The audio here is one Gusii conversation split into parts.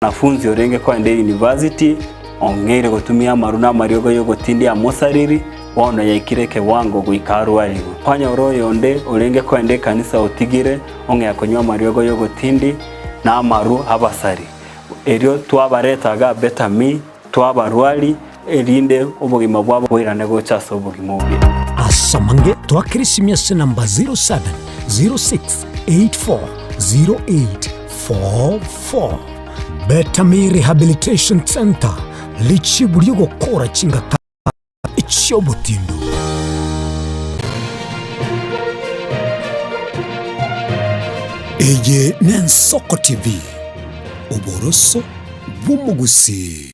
Mwanafunzi orenge koenda eyunivasiti ong'eire gotumia amaru na amariogo y'ogotindia amosariri, bono yaikire ekewango goika arwarigwe. Kwanyora oyonde orenge koenda ekanisa otigire ong'ea konywa amariogo y'ogotindi na amaru abasari. Erio twabareta iga Better Me, twabarwari, erinde obogima bwabo boirane gocha ase obogima obuya. Ase amange twakere esimi ase namba 0706840844. Betami Rehabilitation Centre, richibu ri'ogokora chingata chi'obotindu. Eye n'Ensoko TV, oboroso bw'omogusii.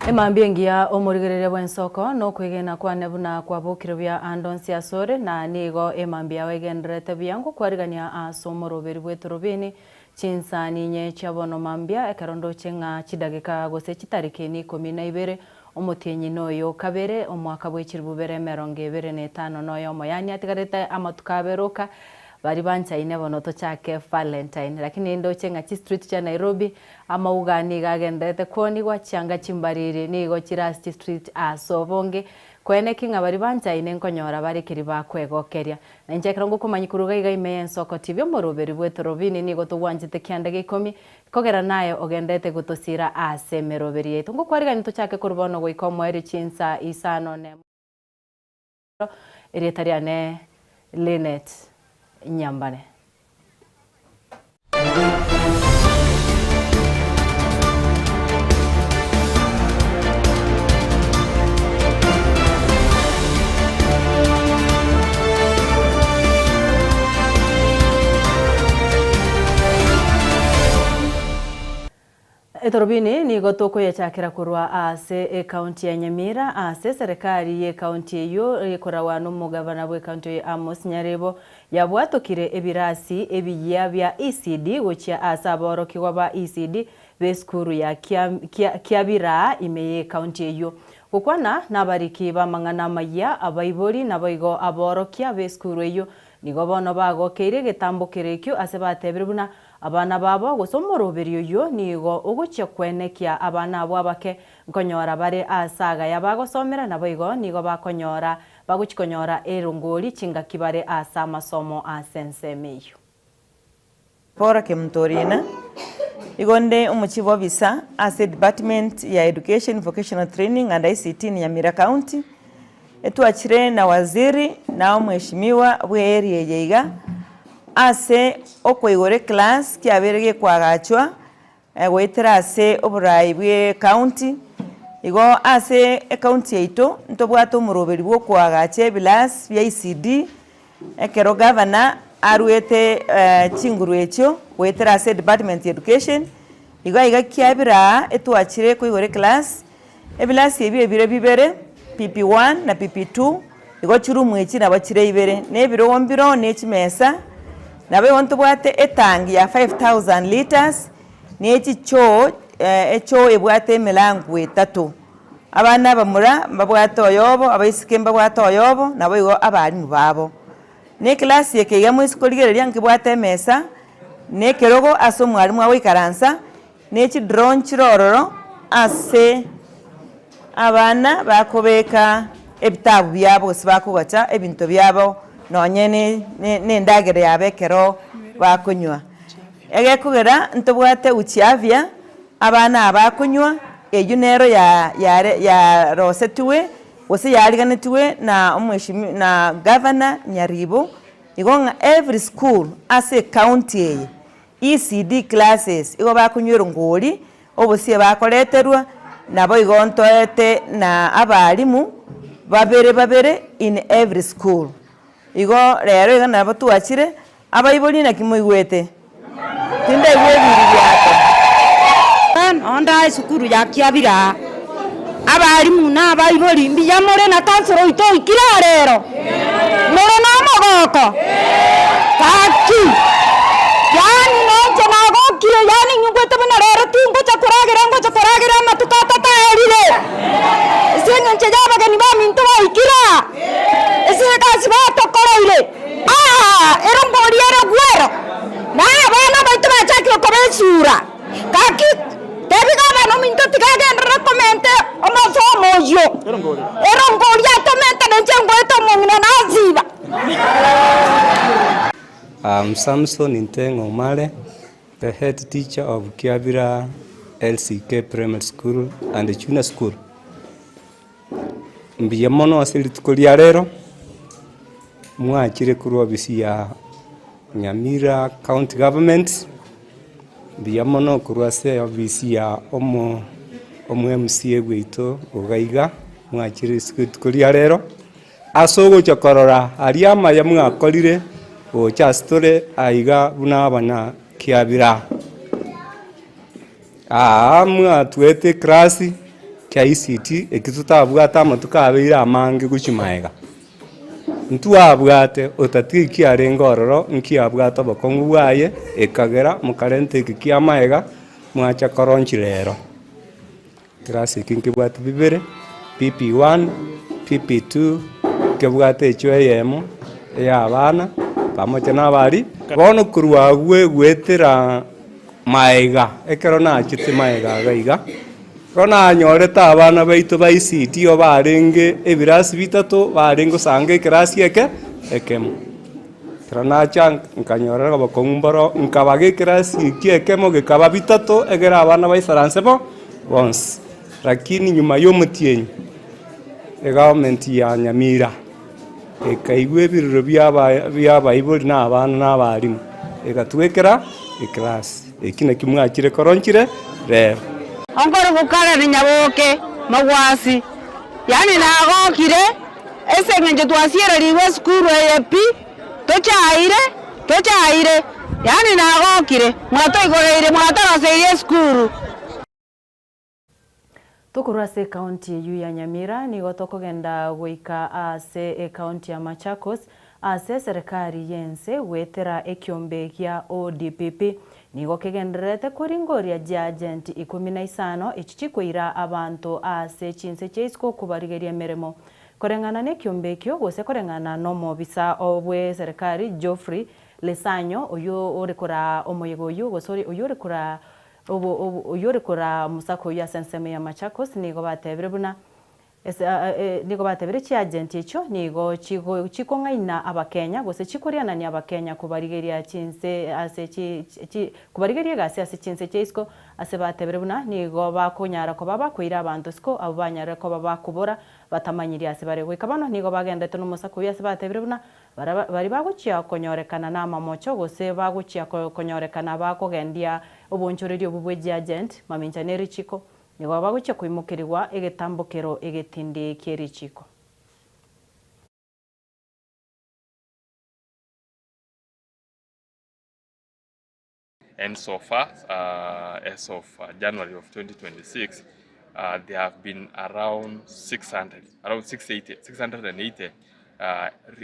Emambia engiya omorigereria bw'ensoko, nokwegena kwane buna kwabokire buya ande onsi asore, na nigo emambia yao egendererete buya ngokwarigania ase omoroberi bw'etorobini Chinsani inye chia bono mambia, ekero ndoche ng'a chidageka gose chitariki nikomi na ibere, omotienyi noyo kabere, omwaka bwe chilifu bibere emerongo ebere na etano noyomo, yaani atigarete amatuko abere oka, baria banchaine bono tochake Valentine. Lakini ndoche ng'a chistreet chia Nairobi, amauga nigo agendererete kwonigwa, chianga chimbariri nigo chire ase chistreet ase obonge, koeneki ng'a baria banchaine nkonyora bare keria bakwegokeria. Na inche ekero ngokomanyia korwa iga iga ime y'ensoko TV omoroberi bw'etorobini nigo togwanchete kianda gia ikomi, kogera naye ogendete gotosiira ase emeroberi yaito. Ngokwarigania tochake korwa bono goika omoerio chinsa isano nemo Erieta riane Linet Nyambane. Etorobini nigo tokoyechakera korwa ase ekaunti ya Nyamira ase eserekari y'ekaunti eyio ekoragwa nomogavana bw'ekaunti eye Amos Nyaribo yabwatokire ebirasi ebiyia bia ECD gochia ase aborokigwa ba ECD b'esukuru ya Kiabiraa ime y'ekaunti eyio. Gokwana nabariki b'amang'ana amayia, abaibori naboigo aborokia b'esukuru eyio nigo bono bagokeire egetambo kere ekio ase batebire buna Abana babo, gose omoroberi oyio nigo ogochia kwenekia abana abwo abake nkonyora bare aase agaya bagosomera, naboigo nigo bakonyora bagochia konyora erongori chingaki bare ase amasomo ase ensemo eyio. Paul Kemunto-Orina, Igo nde omochief officer ase department ya Education, Vocational Training and ICT in Nyamira County. Etwachire na waziri na omweshimiwa bwe area eye iga ase okoigora eclass kiabeire gekoagachwa goetera ase oborai bwe ecounty. Igo ase ecounty yaito ntobwate omoroberi bwa okoagacha ebilas bia ECD ekero governor aruete chinguru echio goetera ase edepartment ya education. Igo aiga kiabire aa etwachire koigora eclass. Ebilasi ebi ebire bibere, PP1 na PP2, igo chirumu echi nabo chire ibere, na ebirogo mbiroo ne chimesa, nabo igo ntobwate etangi ya 5000 litres, na echichoo echoo ebwate emilango etato. Abana abamura mbabwate oyobo, abaiseke mbabwate oyobo, nabo igo abalimu babo. Na ekelasi eke iga mwensi korigereria nkebwate emesa, na ekerogo ase omwalimu agoikaransa. Ne chidraw nchire ororo ase abana bakobeka ebitabu biabo gose bakogacha ebinto biabo nonye ne endagera yabo ekero bakonywa. Egekogera ntobwate uchi afya, abana aba bakonywa, eywo nero yare yarosetigwe gose yariganetigwe na omweshimiwa na gavana Nyaribo, igo ng'a every school ase ecounty eye. ECD classes, igo bakonywa erongori, obosie bakoreterwa, naboigo ntoete na abalimu babere babere in every school. Igo rero iga nabo twachire, abaibori naki moigwete? Tindaigwa ebiririato. Nonde aa esukuru ya Kiabira aa, abalimu na abaibori mbuya more na councillor oito oikire aa rero? More na omogoko? Gaki! esura. Gaki tebi gabana ominto tiga agenderere komenta omosomo oyio. Erongo oria atomente nenche ngoete omong'ina nasiba. I'm Samson Nteng'o Omare, the head teacher of Kiabira LCK Primary School and Junior School. Mbuya mono ase rituko ria rero, mwachire korwa ofisi ya Nyamira County Government, mbuya mono korwa ase ofisi ya omo omo MCA bwaito iga iga, mwachire ase rituko ria rero, ase ogocha korora aria amaya mwakorire gocha ase tore aiga buna abana kiabira. Aa mwatwete eklasi kia ICT eki totabwate amatuko abeire amange gochia magega. Ntwabwate otatiga eki arenge ororo nkiabwate obokong'u bwaye ekagera mokarenta eke kia magega mwacha koronchi rero. Ekerasi eke nkebwate bibere, PP1, PP2, nkebwate echoo eyemo eya abana pamoja na abari. Bono korwa agwo egoetera maega, ekero nachete maega iga iga, ekero nanyorete abana baito ba ECD igo barenge ebirasi bitato, barenge gosanga ekerasi eke ekemo. Ekero nacha nkanyorera obokong'u mboro, nkabaga ekerasi ekio ekemo gekaba bitato egere abana baisaranse bo bonsi. Lakini nyuma y'omotienyi, egovernment ya Nyamira ekaigwa ebirero biaba biabaibori na abana na abalimu, egatwekera eclass. Eki nakio mwachire koronchire rero. Onkore gokarera nyaboke mogwasi, yaani nagokire ase eng'encho twasiererigwe esukuru eye pi, tochaire, tochaire, yaani nagokire, mwatoigoreire mwatoroseirie esukuru. Tokorwa ase ekaunti eyio ya Nyamira nigo tokogenda goika ase ekaunti ya Machakos ase eserekari y'ense goetera ekiombe gia ODPP nigo kegendererete koringoria chiagenti ikomi na isano echi chikoira abanto ase chinse chia isiko kobarigeria emeremo koreng'ana nekiombe ekio gose koreng'ana nomobisa bw'eserekari Geoffrey Lesanyo oyio ore koraa omoyega oyio gose oyio ore koraa Oyio ore koraa omosako oyio ase ensemo ya Machakos nigo batebire buna nigo batebire chiagenti echio nigo chikong'aina abakenya gose chikorianania abakenya kobarigeria chinse ase kobarigeria egasi ase chinse chia isiko ase batebire buna nigo bakonyara koba bakoira abanto isiko abwo banyarire koba bakobora batamanyiri ase bare. Goika bono nigo bagenderete nomosako oyio ase batebire buna Baria bagochia konyorekana namamocho, gose bagochia konyorekana bakogendia obonchoreria obwo bwe chiagent, mamincha ne richiko, nigo bagochia koimokerigwa egetambokero egetindi kie richiko. And so far, as of January of 2026, there have been around 600, around 680, 680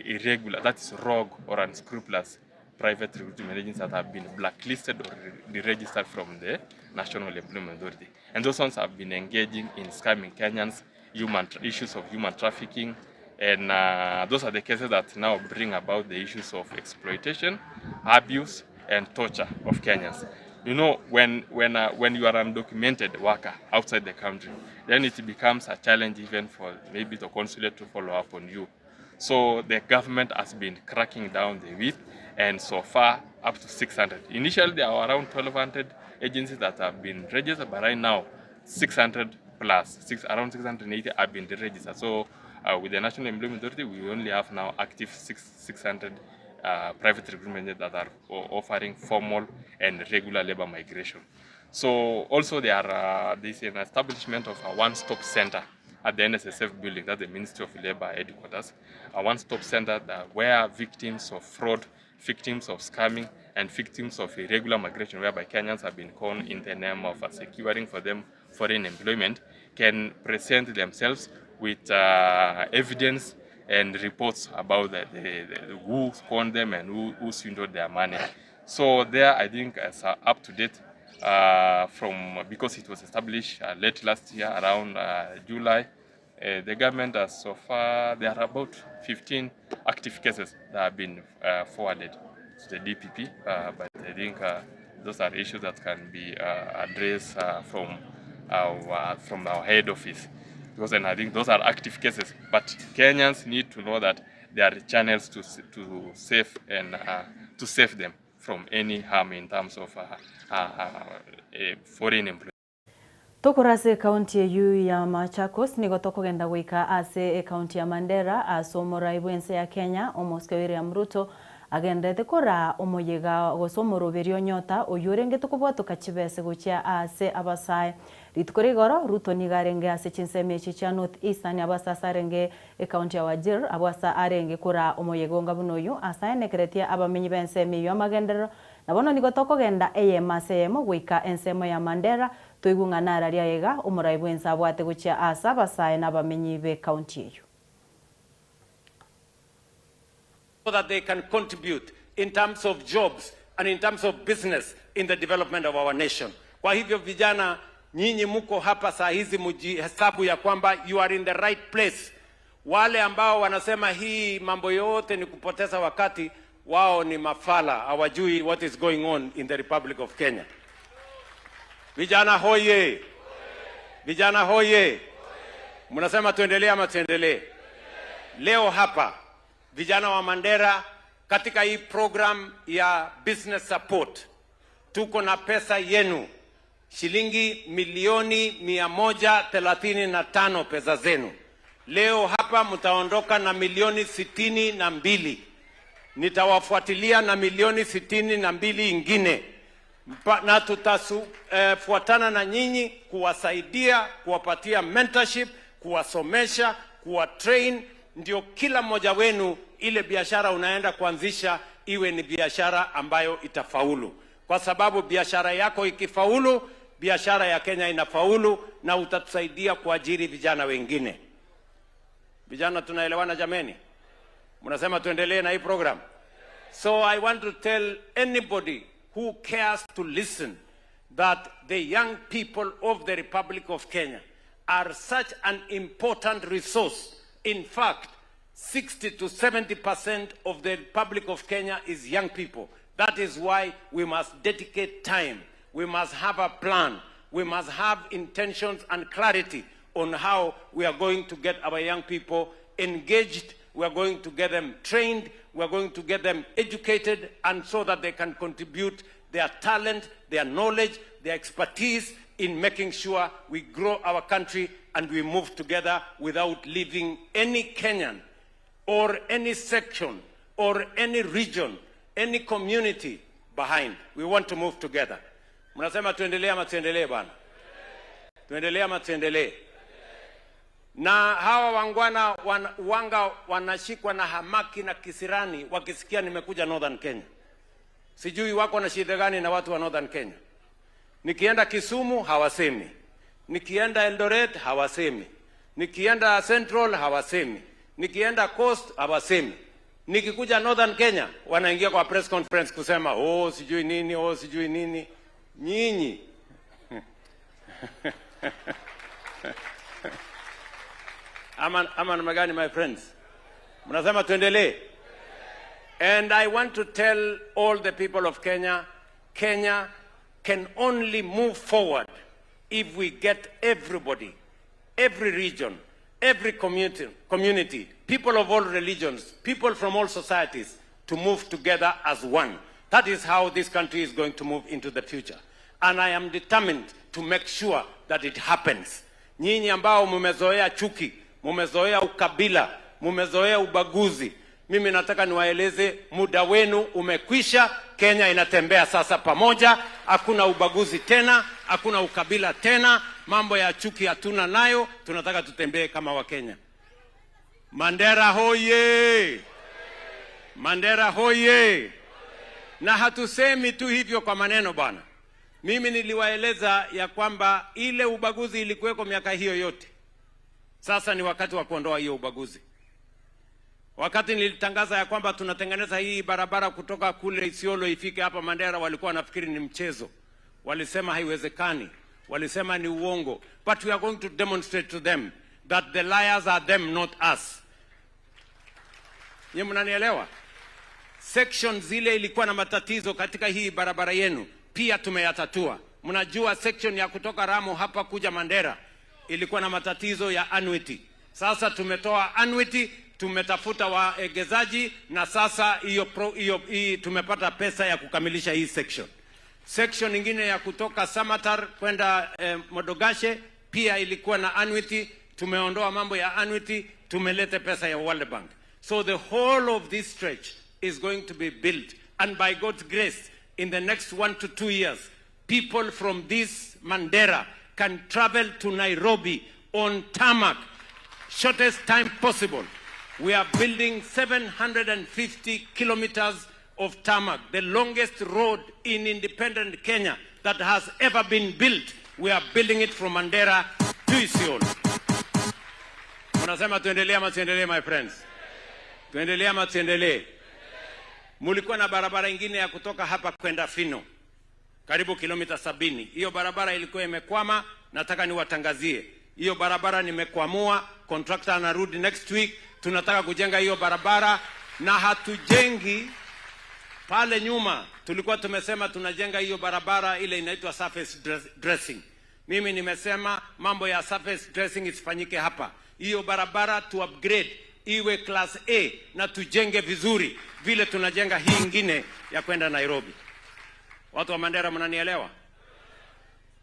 irregular, that is rogue or unscrupulous private recruitment agencies that have been blacklisted or deregistered from the National Employment Authority. And those ones have been engaging in scamming Kenyans, human issues of human trafficking, and uh, those are the cases that now bring about the issues of exploitation, abuse, and torture of Kenyans. You know, when, when, uh, when you are an undocumented worker outside the country, then it becomes a challenge even for maybe the consulate to follow up on you. So the government has been cracking down the whip, and so far up to 600. Initially, there were around 1,200 agencies that have been registered, but right now, 600 plus, six, around 680 have been deregistered. So uh, with the National Employment Authority, we only have now active six, 600 uh, private recruitment that are offering formal and regular labor migration. So also there are, uh, there is an establishment of a one-stop center at the NSSF building, that's the Ministry of Labor headquarters, a one-stop center that where victims of fraud, victims of scamming, and victims of irregular migration, whereby Kenyans have been conned in the name of securing for them foreign employment, can present themselves with uh, evidence and reports about the, the, the, who conned them and who, who swindled their money. So there, I think, as uh, up to date, uh, from because it was established uh, late last year around uh, July, uh, the government has so far there are about 15 active cases that have been uh, forwarded to the DPP, uh, but I think uh, Those are issues that can be addressed from our, from our head office because and I think those are active cases but Kenyans need to know that there are channels to, to save and to save them from any harm in terms of foreign employees. Tokore ase ekaunti eyio ya Machakos nigo tokogenda goika ase ekaunti ya Mandera ase omorai bw'ense ya Kenya omosike William Ruto agenderete koraa omoyega gose omoroberio onyota oyio orengete kobwatoka chibese gochia ase abasae. Rituko ria igoro Ruto nigo arenge ase chinsemo echi chia North Eastern abwo ase ase arenge ekaunti ya Wajir abwo ase arenge koraa omoyega onga buna oyio ase aenekeretie abamenyi b'ensemo eyio amagenderero Na bono nigo tokogenda eyemo ase eyemo goika ensemo ya Mandera, toigwe ng'a narari aye iga omorai bw'ense abwate gochia aase abasae na abamenyi b'ecounty eyio. so that they can contribute in terms of jobs and in terms of business in the development of our nation. Kwa hivyo vijana, nyinyi muko hapa saa hizi mujihesabu ya kwamba you are in the right place. Wale ambao wanasema hii mambo yote ni kupoteza wakati, wao ni mafala, hawajui what is going on in the Republic of Kenya. Vijana hoye! Vijana hoye! Mnasema tuendelee ama tuendelee? Leo hapa vijana wa Mandera katika hii program ya business support tuko na pesa yenu shilingi milioni 135 pesa zenu. Leo hapa mtaondoka na milioni 62. Nitawafuatilia na milioni 62 ingine na tutafuatana na nyinyi kuwasaidia, kuwapatia mentorship, kuwasomesha, kuwatrain, ndio kila mmoja wenu ile biashara unaenda kuanzisha iwe ni biashara ambayo itafaulu, kwa sababu biashara yako ikifaulu, biashara ya Kenya inafaulu, na utatusaidia kuajiri vijana wengine. Vijana, tunaelewana jameni? Mnasema tuendelee na hii program? So I want to tell anybody who cares to listen that the young people of the Republic of Kenya are such an important resource. In fact, 60 to 70% of the Republic of Kenya is young people. That is why we must dedicate time. We must have a plan. We must have intentions and clarity on how we are going to get our young people engaged. We are going to get them trained. We are going to get them educated, and so that they can contribute their talent, their knowledge, their expertise in making sure we grow our country and we move together without leaving any Kenyan or any section or any region, any community behind. We want to move together. Mnasema tuendelee ama tuendelee bana? Tuendelee ama tuendelee? Na hawa wangwana wan, wanga wanashikwa na hamaki na kisirani wakisikia nimekuja Northern Kenya. Sijui wako na shida gani na watu wa Northern Kenya. Nikienda Kisumu hawasemi, nikienda Eldoret hawasemi, nikienda Central hawasemi, nikienda Coast hawasemi. Nikikuja Northern Kenya wanaingia kwa press conference kusema oh, sijui nini, oh, sijui nini. Nyinyi ama namna gani, my friends? Mnasema tuendelee? And I want to tell all the people of Kenya, Kenya can only move forward if we get everybody, every region, every community, people of all religions, people from all societies to move together as one. That is how this country is going to move into the future. And I am determined to make sure that it happens. Nyinyi ambao mumezoea chuki, mumezoea ukabila, mumezoea ubaguzi, mimi nataka niwaeleze muda wenu umekwisha. Kenya inatembea sasa pamoja, hakuna ubaguzi tena, hakuna ukabila tena, mambo ya chuki hatuna nayo. Tunataka tutembee kama Wakenya. Mandera hoye! Mandera hoye! Na hatusemi tu hivyo kwa maneno bwana. Mimi niliwaeleza ya kwamba ile ubaguzi ilikuweko miaka hiyo yote. Sasa ni wakati wa kuondoa hiyo ubaguzi. Wakati nilitangaza ya kwamba tunatengeneza hii barabara kutoka kule Isiolo ifike hapa Mandera, walikuwa wanafikiri ni mchezo, walisema haiwezekani, walisema ni uongo, but we are going to demonstrate to them that the liars are them, not us. Nyinyi mnanielewa? Section zile ilikuwa na matatizo katika hii barabara yenu, pia tumeyatatua. Mnajua section ya kutoka Ramu hapa kuja Mandera ilikuwa na matatizo ya annuity. Sasa tumetoa annuity, tumetafuta waegezaji na sasa hiyo hiyo hii tumepata pesa ya kukamilisha hii section. Section nyingine ya kutoka Samatar kwenda Modogashe pia ilikuwa na annuity. Tumeondoa mambo ya annuity, tumeleta pesa ya World Bank. So the whole of this stretch is going to be built and by God's grace in the next 1 to 2 years people from this Mandera can travel to Nairobi on tarmac shortest time possible. We are building 750 kilometers of tarmac, the longest road in independent Kenya that has ever been built. We are building it from Mandera to Isiolo. Mnasema tuendelee ama tuendelee, my friends? Tuendelee ama tuendelee? Mulikuwa na barabara ingine ya kutoka hapa kwenda Fino karibu kilomita 70. Hiyo barabara ilikuwa imekwama, nataka niwatangazie hiyo barabara nimekwamua. Contractor anarudi next week. Tunataka kujenga hiyo barabara na hatujengi pale nyuma tulikuwa tumesema tunajenga hiyo barabara ile inaitwa surface dressing. Mimi nimesema mambo ya surface dressing isifanyike hapa. Hiyo barabara tu upgrade iwe class A na tujenge vizuri vile tunajenga hii ingine ya kwenda Nairobi. Watu wa Mandera, mnanielewa?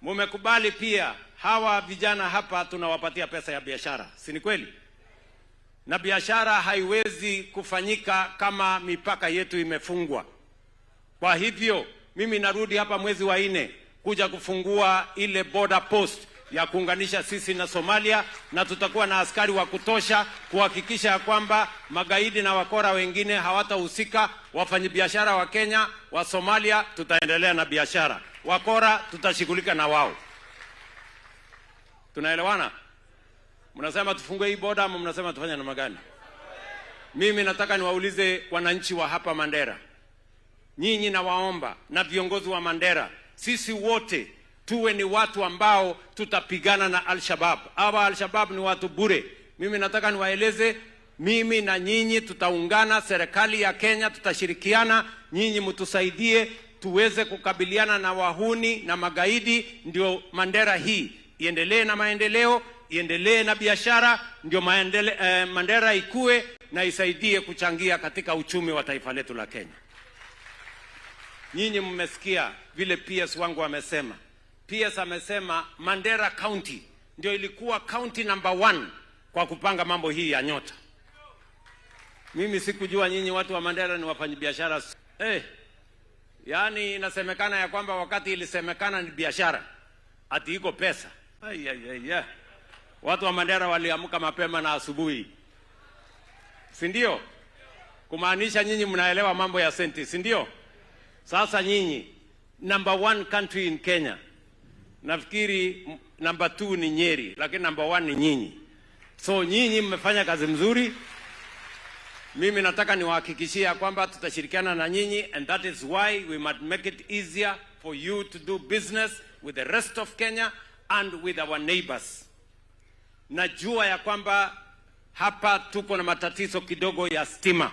Mumekubali pia hawa vijana hapa tunawapatia pesa ya biashara, si ni kweli? Na biashara haiwezi kufanyika kama mipaka yetu imefungwa. Kwa hivyo mimi narudi hapa mwezi wa nne kuja kufungua ile border post ya kuunganisha sisi na Somalia, na tutakuwa na askari wa kutosha kuhakikisha ya kwamba magaidi na wakora wengine hawatahusika. Wafanyabiashara wa Kenya, wa Somalia, tutaendelea na biashara. Wakora tutashughulika na wao. Tunaelewana? Mnasema tufungue hii boda ama mnasema tufanye namna gani? Mimi nataka niwaulize wananchi wa hapa Mandera, nyinyi nawaomba na viongozi wa Mandera, sisi wote tuwe ni watu ambao tutapigana na Al-Shabaab. Hawa Al-Shabaab ni watu bure. Mimi nataka niwaeleze, mimi na nyinyi tutaungana, serikali ya Kenya tutashirikiana, nyinyi mtusaidie tuweze kukabiliana na wahuni na magaidi, ndio Mandera hii iendelee na maendeleo, iendelee na biashara, ndio Mandera ikue na isaidie kuchangia katika uchumi wa taifa letu la Kenya. Nyinyi mmesikia vile PS wangu amesema. PS amesema Mandera County ndio ilikuwa county number one kwa kupanga mambo hii ya nyota. Mimi sikujua nyinyi watu wa Mandera ni wafanyabiashara. Yaani inasemekana ya kwamba wakati ilisemekana ni biashara ati iko pesa. Ai, ai, ai, ai. Watu wa Mandera waliamka mapema na asubuhi, si ndio? Kumaanisha nyinyi mnaelewa mambo ya senti, si ndio? Sasa nyinyi number one country in Kenya, nafikiri number two ni Nyeri, lakini number one ni nyinyi. So nyinyi mmefanya kazi mzuri. Mimi nataka niwahakikishie ya kwamba tutashirikiana na nyinyi and that is why we must make it easier for you to do business with the rest of Kenya and with our neighbors. Najua ya kwamba hapa tuko na matatizo kidogo ya stima,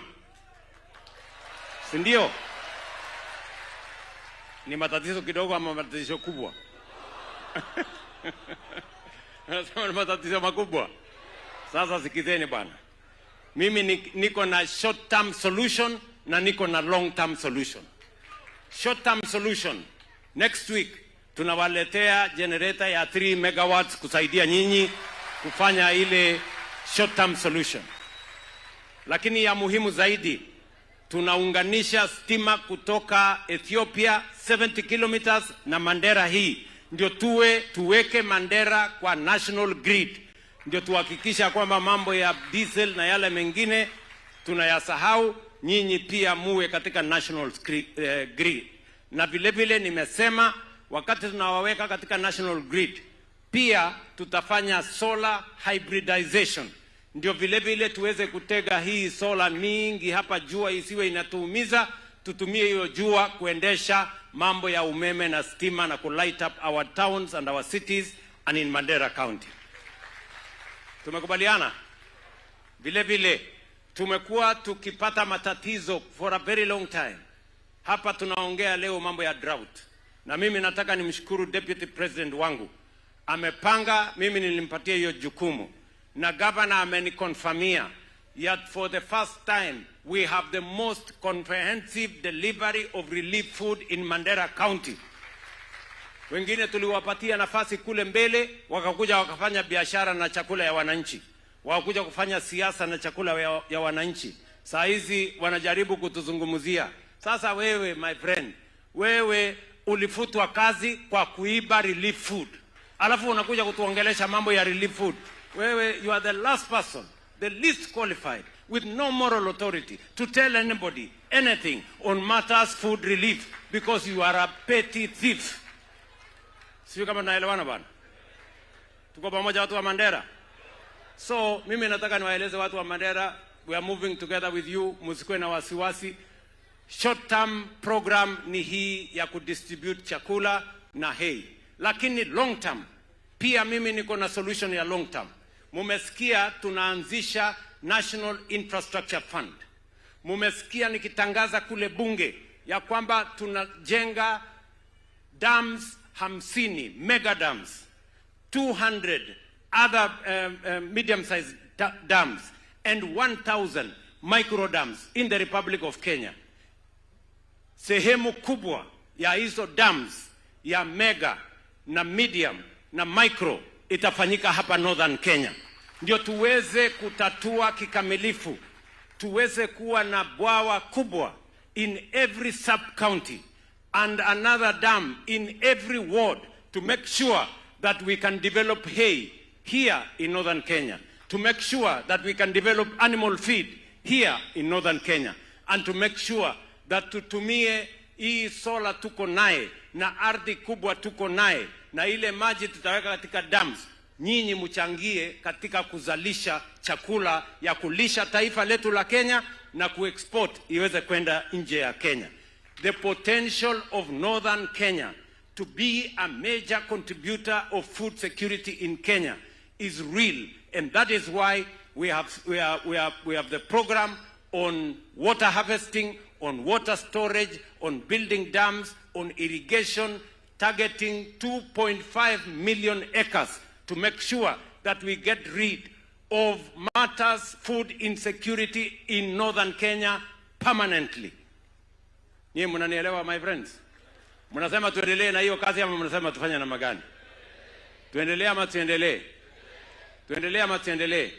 si ndio? Ni matatizo kidogo ama matatizo kubwa? Nasema ni matatizo makubwa. Sasa sikizeni bwana, mimi niko na short term solution na niko na long term solution. Short term solution, next week tunawaletea generator ya 3 megawatts kusaidia nyinyi kufanya ile short term solution, lakini ya muhimu zaidi tunaunganisha stima kutoka Ethiopia 70 kilometers na Mandera hii, ndio tuwe tuweke Mandera kwa national grid, ndio tuhakikisha kwamba mambo ya diesel na yale mengine tunayasahau. Nyinyi pia muwe katika national grid. Na vile vile nimesema wakati tunawaweka katika national grid, pia tutafanya solar hybridization ndio vile vile tuweze kutega hii sola mingi hapa, jua isiwe inatuumiza, tutumie hiyo jua kuendesha mambo ya umeme na stima na kulight up our towns and our cities and in Mandera County. Tumekubaliana? Vile vile tumekuwa tukipata matatizo for a very long time. Hapa tunaongea leo mambo ya drought. Na mimi nataka nimshukuru Deputy President wangu, amepanga, mimi nilimpatia hiyo jukumu na governor amenikonfamia yet for the first time we have the most comprehensive delivery of relief food in Mandera County. Wengine tuliwapatia nafasi kule mbele, wakakuja wakafanya biashara na chakula ya wananchi, wakakuja kufanya siasa na chakula ya, ya wananchi. Saa hizi wanajaribu kutuzungumzia. Sasa wewe my friend, wewe ulifutwa kazi kwa kuiba relief food, alafu unakuja kutuongelesha mambo ya relief food. Wewe you are the last person, the least qualified, with no moral authority to tell anybody anything on matters food relief because you are a petty thief. Sijui kama tunaelewana bwana. Tuko pamoja watu wa Mandera? So mimi nataka niwaeleze watu wa Mandera, we are moving together with you, msikuwe na wasiwasi. Short term program ni hii ya kudistribute chakula na hay, lakini long term pia mimi niko na solution ya long term. Mumesikia tunaanzisha National Infrastructure Fund. Mumesikia nikitangaza kule bunge ya kwamba tunajenga dams 50 mega dams 200 other medium sized dams and 1000 micro dams in the Republic of Kenya. Sehemu kubwa ya hizo dams ya mega na medium na micro itafanyika hapa Northern Kenya, ndio tuweze kutatua kikamilifu, tuweze kuwa na bwawa kubwa in every sub county and another dam in every ward to make sure that we can develop hay here in northern Kenya, to make sure that we can develop animal feed here in northern Kenya, and to make sure that tutumie hii sola tuko naye na ardhi kubwa tuko naye na ile maji tutaweka katika dams, nyinyi mchangie katika kuzalisha chakula ya kulisha taifa letu la Kenya na kuexport iweze kwenda nje ya Kenya. The potential of northern Kenya to be a major contributor of food security in Kenya is real, and that is why we have, we are, we are, we have the program on water harvesting, on water storage, on building dams, on irrigation, targeting 2.5 million acres to make sure that we get rid of matters food insecurity in northern Kenya permanently. Nyie mnanielewa my friends? Mnasema tuendelee na hiyo kazi ama mnasema tufanye namna gani? Tuendelee ama tuendelee? Tuendelee ama tuendelee?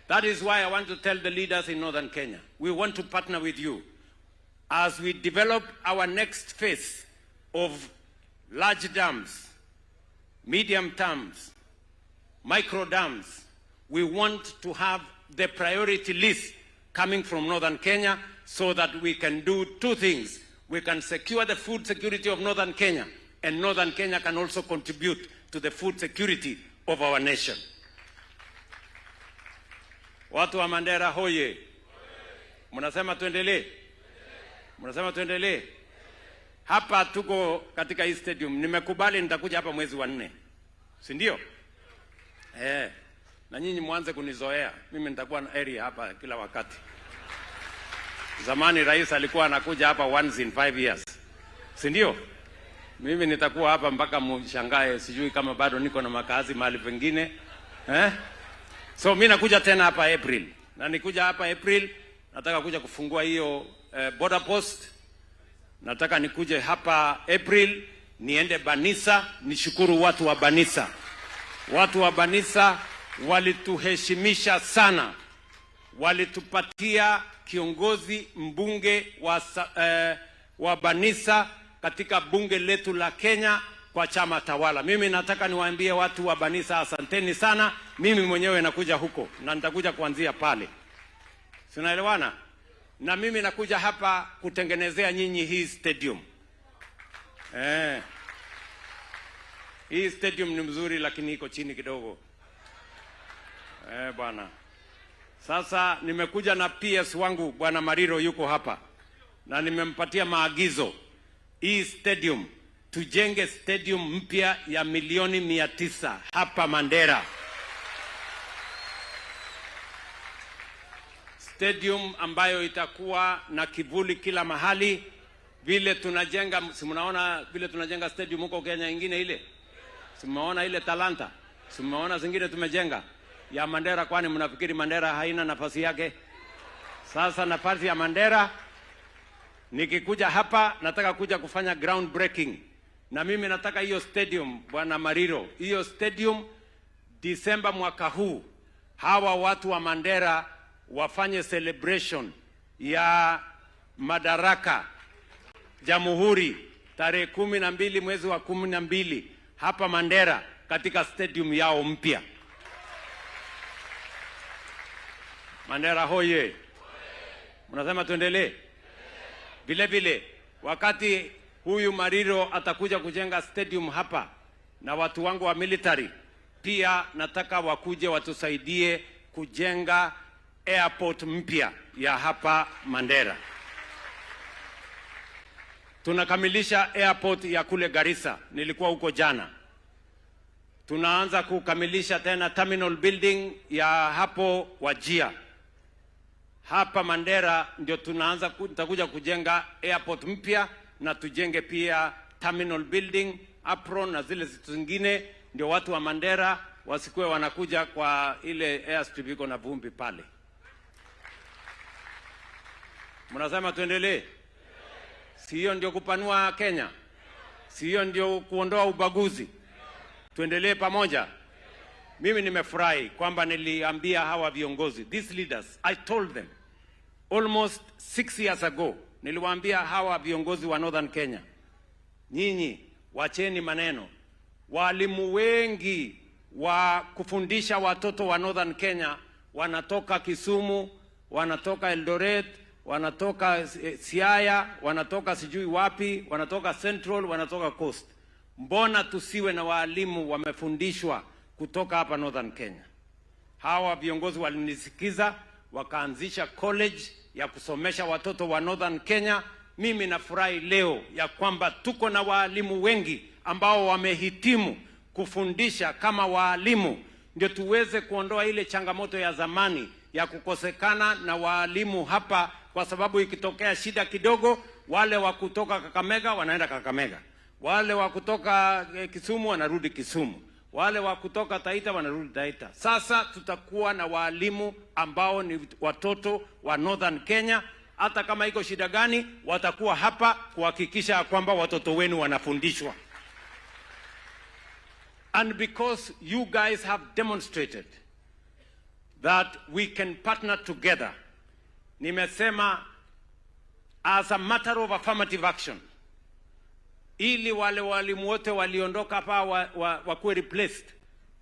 That is why I want to tell the leaders in northern Kenya, we want to partner with you as we develop our next phase of large dams, medium dams, micro dams. We want to have the priority list coming from northern Kenya so that we can do two things. We can secure the food security of northern Kenya, and northern Kenya can also contribute to the food security of our nation. Watu wa Mandera hoye! Mnasema tuendelee? Mnasema tuendelee? Hapa tuko katika hii stadium. Nimekubali nitakuja hapa mwezi wa nne, si ndio? Eh, na nyinyi mwanze kunizoea. Mimi nitakuwa na area hapa kila wakati. Zamani rais alikuwa anakuja hapa once in 5 years, si ndio? Mimi nitakuwa hapa mpaka mshangae, sijui kama bado niko na makazi mahali pengine eh? So mi nakuja tena hapa April, na nikuja hapa April, nataka kuja kufungua hiyo border post. Nataka nikuje hapa April niende Banisa nishukuru watu wa Banisa. Watu wa Banisa walituheshimisha sana, walitupatia kiongozi mbunge wa Banisa katika bunge letu la Kenya kwa chama tawala. Mimi nataka niwaambie watu wa Banisa asanteni sana. Mimi mwenyewe nakuja huko na nitakuja kuanzia pale, Tunaelewana? Na mimi nakuja hapa kutengenezea nyinyi hii stadium. Eh. Hii stadium ni mzuri lakini iko chini kidogo. Eh, bwana. Sasa nimekuja na PS wangu Bwana Mariro yuko hapa na nimempatia maagizo. Hii stadium tujenge stadium mpya ya milioni 900 hapa Mandera. Stadium ambayo itakuwa na kivuli kila mahali, Vile tunajenga, si mnaona vile tunajenga stadium huko Kenya ingine ile? Si mmeona ile Talanta? Si mmeona zingine tumejenga ya Mandera? Kwani mnafikiri Mandera haina nafasi yake? Sasa nafasi ya Mandera, nikikuja hapa nataka kuja kufanya ground breaking, na mimi nataka hiyo stadium, bwana Mariro, hiyo stadium Disemba mwaka huu hawa watu wa Mandera wafanye celebration ya madaraka Jamhuri tarehe 12 mwezi wa 12 hapa Mandera katika stadium yao mpya. Mandera hoye! Mnasema tuendelee? Vile vile wakati huyu Mariro atakuja kujenga stadium hapa na watu wangu wa military pia nataka wakuje watusaidie kujenga airport mpya ya hapa Mandera. Tunakamilisha airport ya kule Garissa, nilikuwa huko jana. Tunaanza kukamilisha tena terminal building ya hapo Wajir. Hapa Mandera ndio tunaanza tutakuja kujenga airport mpya na tujenge pia terminal building, apron na zile zitu zingine, ndio watu wa Mandera wasikuwe wanakuja kwa ile airstrip iko na vumbi pale. Mnasema tuendelee? Si hiyo ndio kupanua Kenya? Si hiyo ndio kuondoa ubaguzi? Tuendelee pamoja. Mimi nimefurahi kwamba niliambia hawa viongozi, these leaders, I told them almost 6 years ago, niliwaambia hawa viongozi wa Northern Kenya, nyinyi wacheni maneno. Walimu wengi wa kufundisha watoto wa Northern Kenya wanatoka Kisumu, wanatoka Eldoret, wanatoka Siaya, wanatoka sijui wapi, wanatoka Central, wanatoka Coast. Mbona tusiwe na waalimu wamefundishwa kutoka hapa Northern Kenya? Hawa viongozi walinisikiza, wakaanzisha college ya kusomesha watoto wa Northern Kenya. Mimi nafurahi leo ya kwamba tuko na waalimu wengi ambao wamehitimu kufundisha kama waalimu, ndio tuweze kuondoa ile changamoto ya zamani ya kukosekana na waalimu hapa, kwa sababu ikitokea shida kidogo, wale wa kutoka Kakamega wanaenda Kakamega, wale wa kutoka Kisumu wanarudi Kisumu, wale wa kutoka Taita wanarudi Taita. Sasa tutakuwa na waalimu ambao ni watoto wa Northern Kenya. Hata kama iko shida gani, watakuwa hapa kuhakikisha kwamba watoto wenu wanafundishwa. And because you guys have demonstrated that we can partner together, nimesema as a matter of affirmative action, ili wale walimu wote waliondoka hapa wakuwe replaced,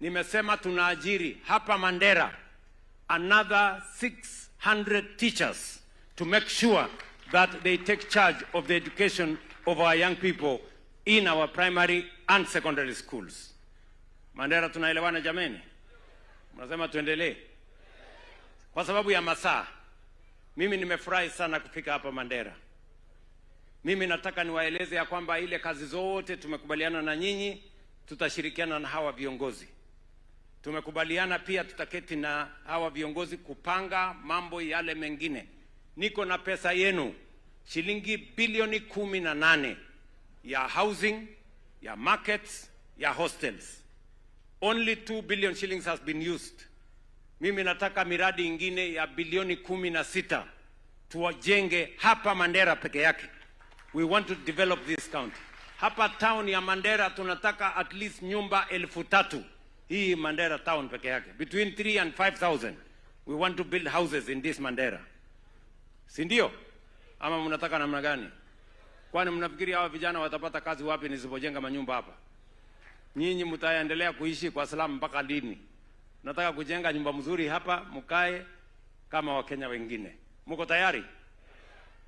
nimesema tunaajiri hapa Mandera another 600 teachers to make sure that they take charge of the education of our young people in our primary and secondary schools. Mandera, tunaelewana jameni? Mnasema tuendelee? Kwa sababu ya masaa, mimi nimefurahi sana kufika hapa Mandera. Mimi nataka niwaeleze ya kwamba ile kazi zote tumekubaliana na nyinyi, tutashirikiana na hawa viongozi. Tumekubaliana pia tutaketi na hawa viongozi kupanga mambo yale mengine. Niko na pesa yenu shilingi bilioni 18 ya housing, ya markets, ya hostels. Only 2 billion shillings has been used. Mimi nataka miradi ingine ya bilioni 16 tuwajenge hapa Mandera peke yake. We want to develop this county. Hapa town ya Mandera tunataka at least nyumba 3,000. Hii Mandera town peke yake. Between 3 and 5,000. We want to build houses in this Mandera. Si ndio? Ama mnataka namna gani? Kwani mnafikiri hawa vijana watapata kazi wapi nisipojenga manyumba hapa? Nyinyi mtaendelea kuishi kwa salamu mpaka lini? Nataka kujenga nyumba mzuri hapa, mkae kama Wakenya wengine. Mko tayari?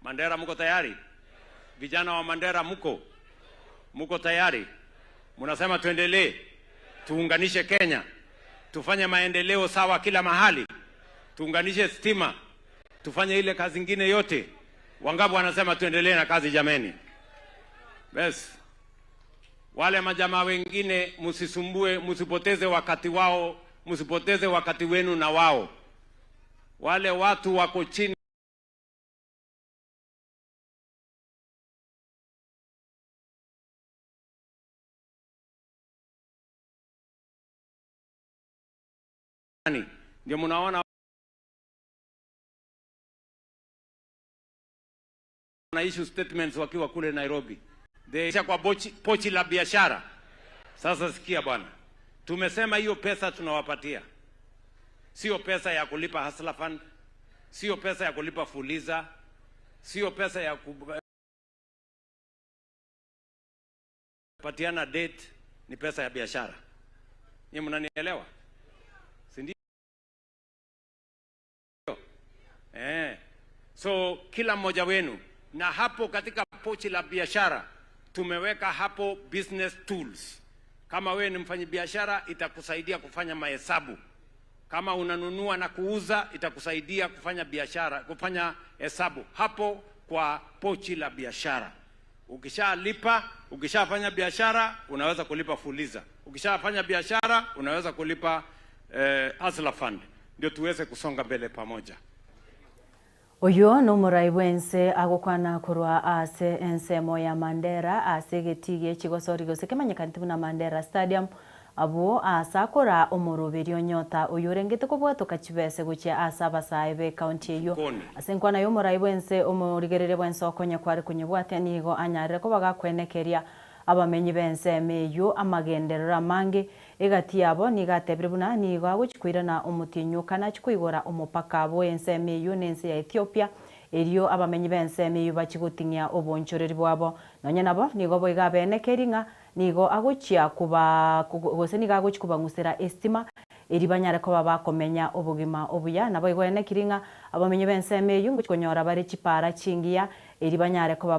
Mandera mko tayari? Vijana wa Mandera mko? Mko tayari? Mnasema tuendelee, tuunganishe Kenya, tufanye maendeleo sawa kila mahali, tuunganishe stima, tufanye ile kazi ingine yote. Wangapi wanasema tuendelee na kazi jameni? Bes. Wale majamaa wengine msisumbue, msipoteze wakati wao, msipoteze wakati wenu na wao. Wale watu wako chini. Ndio mnaona wana issue statements wakiwa kule Nairobi. They kwa bochi, pochi la biashara. Sasa sikia bwana, tumesema hiyo pesa tunawapatia sio pesa ya kulipa Hustler Fund, sio pesa ya kulipa Fuliza, sio pesa ya kupatiana date, ni pesa ya biashara. Nyinyi mnanielewa, si ndio? Eh. So kila mmoja wenu, na hapo katika pochi la biashara tumeweka hapo business tools. Kama wewe ni mfanyabiashara, itakusaidia kufanya mahesabu. Kama unanunua na kuuza, itakusaidia kufanya biashara, kufanya hesabu hapo kwa pochi la biashara. Ukishalipa, ukishafanya biashara, unaweza kulipa Fuliza. Ukishafanya biashara, unaweza kulipa eh, Hustler Fund, ndio tuweze kusonga mbele pamoja. Oyio nomorai bwense agokwana korwa ase ensemo ya Mandera ase egetii gie chigosori gose kemanyekanete buna Mandera Stadium abwo ase akora omoroberio onyota oyio orengete kobwatoka chibese gochia ase abasae be ekaunti eyio. Ase enkwana ya omorai bwense omorigereria bwense okonya kware konyebwatia nigo anyarire koba gakwenekeria Abamenyi b'ensemo eyio amagenderero amange egati yabo nigo atebire buna nigo agochia koirana omotienyi o kane achie koigora omopaka bw'ensemo eyio na ense ya Ethiopia, erio abamenyi b'ensemo eyio bachie goting'ia obonchoreri bwabo. Nonya nabo, nigo boigo abenekerie ng'a nigo agochia koba gose nigo agochia kobang'usera estima erio banyare koba bakomenya obogima obuya. Naboigo enekirie ng'a abamenyi b'ensemo eyio ngochia konyora bare chipaara chingiya erio banyare koba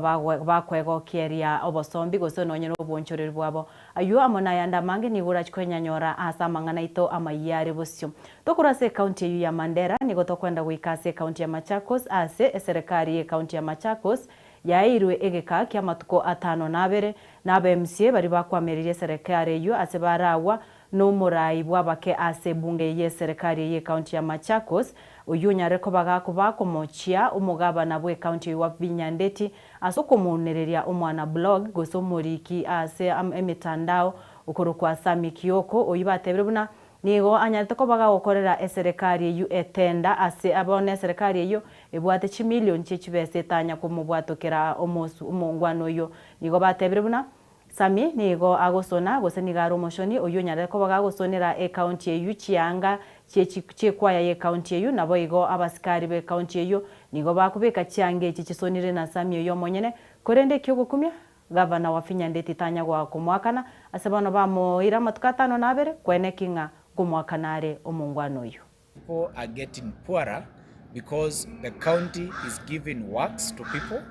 bakwegokieria obosombi gose nonye nobonchoreri bwabo. Ayio amo nayande amange nigo orachie kwenyanyora ase amang'ana aito amayia are bosio. Tokorwa ase ekaunti eyio ya Mandera, nigo tokwenda goika ase ekaunti ya Machakos ase eserekari y'ekaunti ya Machakos yaeirwe egeka ki'amatuko atano na abere na aba MCA baria bakwameririe eserekari eyio ase baragwa Nomoraai bw'abake ase ebunge y'eserekari y'ekaunti ya Machakos, oyio onyare koba gakoba komochia omogabana bw'ekaunti oyio wa Vinyandeti ase okomounereria omwana blog gose omoriki ase emetandao okorokwa Sammy Kioko oyio batebire buna nigo anyarete koba gagokorera eserekari eyio etenda ase bono eserekari eyio ebwate chimilion chie chibesa etanya komobwatokera omongwana oyio. Nigo batebire buna Sammy nigo agosona, gose nigo are omoshoni oyio onyarete koba gagosonera ecounty eyio chianga chie chi'ekwaya y'ecounty eyio, naboigo abasikari b'ecounty eyio nigo bakobeka chianga echi chisonire na Sammy oyio omonyene. Korende ekiogokumia, gavana Wavinya Ndeti tanya goaka komoakana, ase bono bamoira amatuko atano na abere, kweneki ng'a nkomoakana are omongwana oyio. People are getting poorer because the county is giving works to people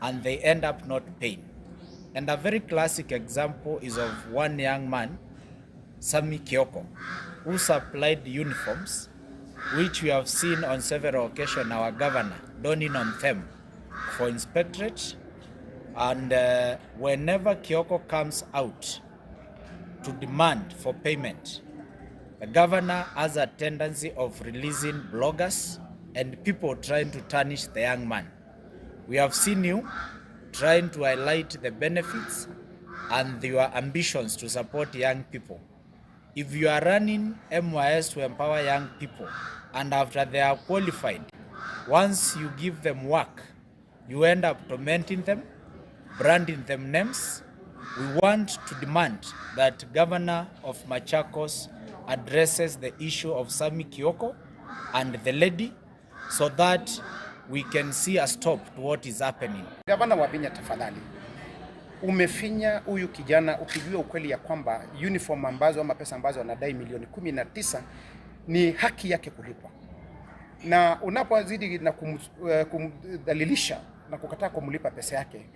and they end up not paying. And a very classic example is of one young man, Sammy Kioko, who supplied uniforms, which we have seen on several occasions our governor donning on them for inspectorate. And uh, whenever Kioko comes out to demand for payment, The governor has a tendency of releasing bloggers and people trying to tarnish the young man. We have seen you trying to highlight the benefits and your ambitions to support young people. If you are running MYS to empower young people and after they are qualified, once you give them work, you end up tormenting them, branding them names. We want to demand that Governor of Machakos addresses the issue of Sammy Kioko and the lady so that we can see a stop to what is happening. Gavana Wavinya, tafadhali, umefinya huyu kijana ukijua ukweli ya kwamba uniform ambazo ama pesa ambazo anadai milioni 19 ni haki yake kulipwa na unapozidi na eh, kumdhalilisha na kukataa kumlipa pesa yake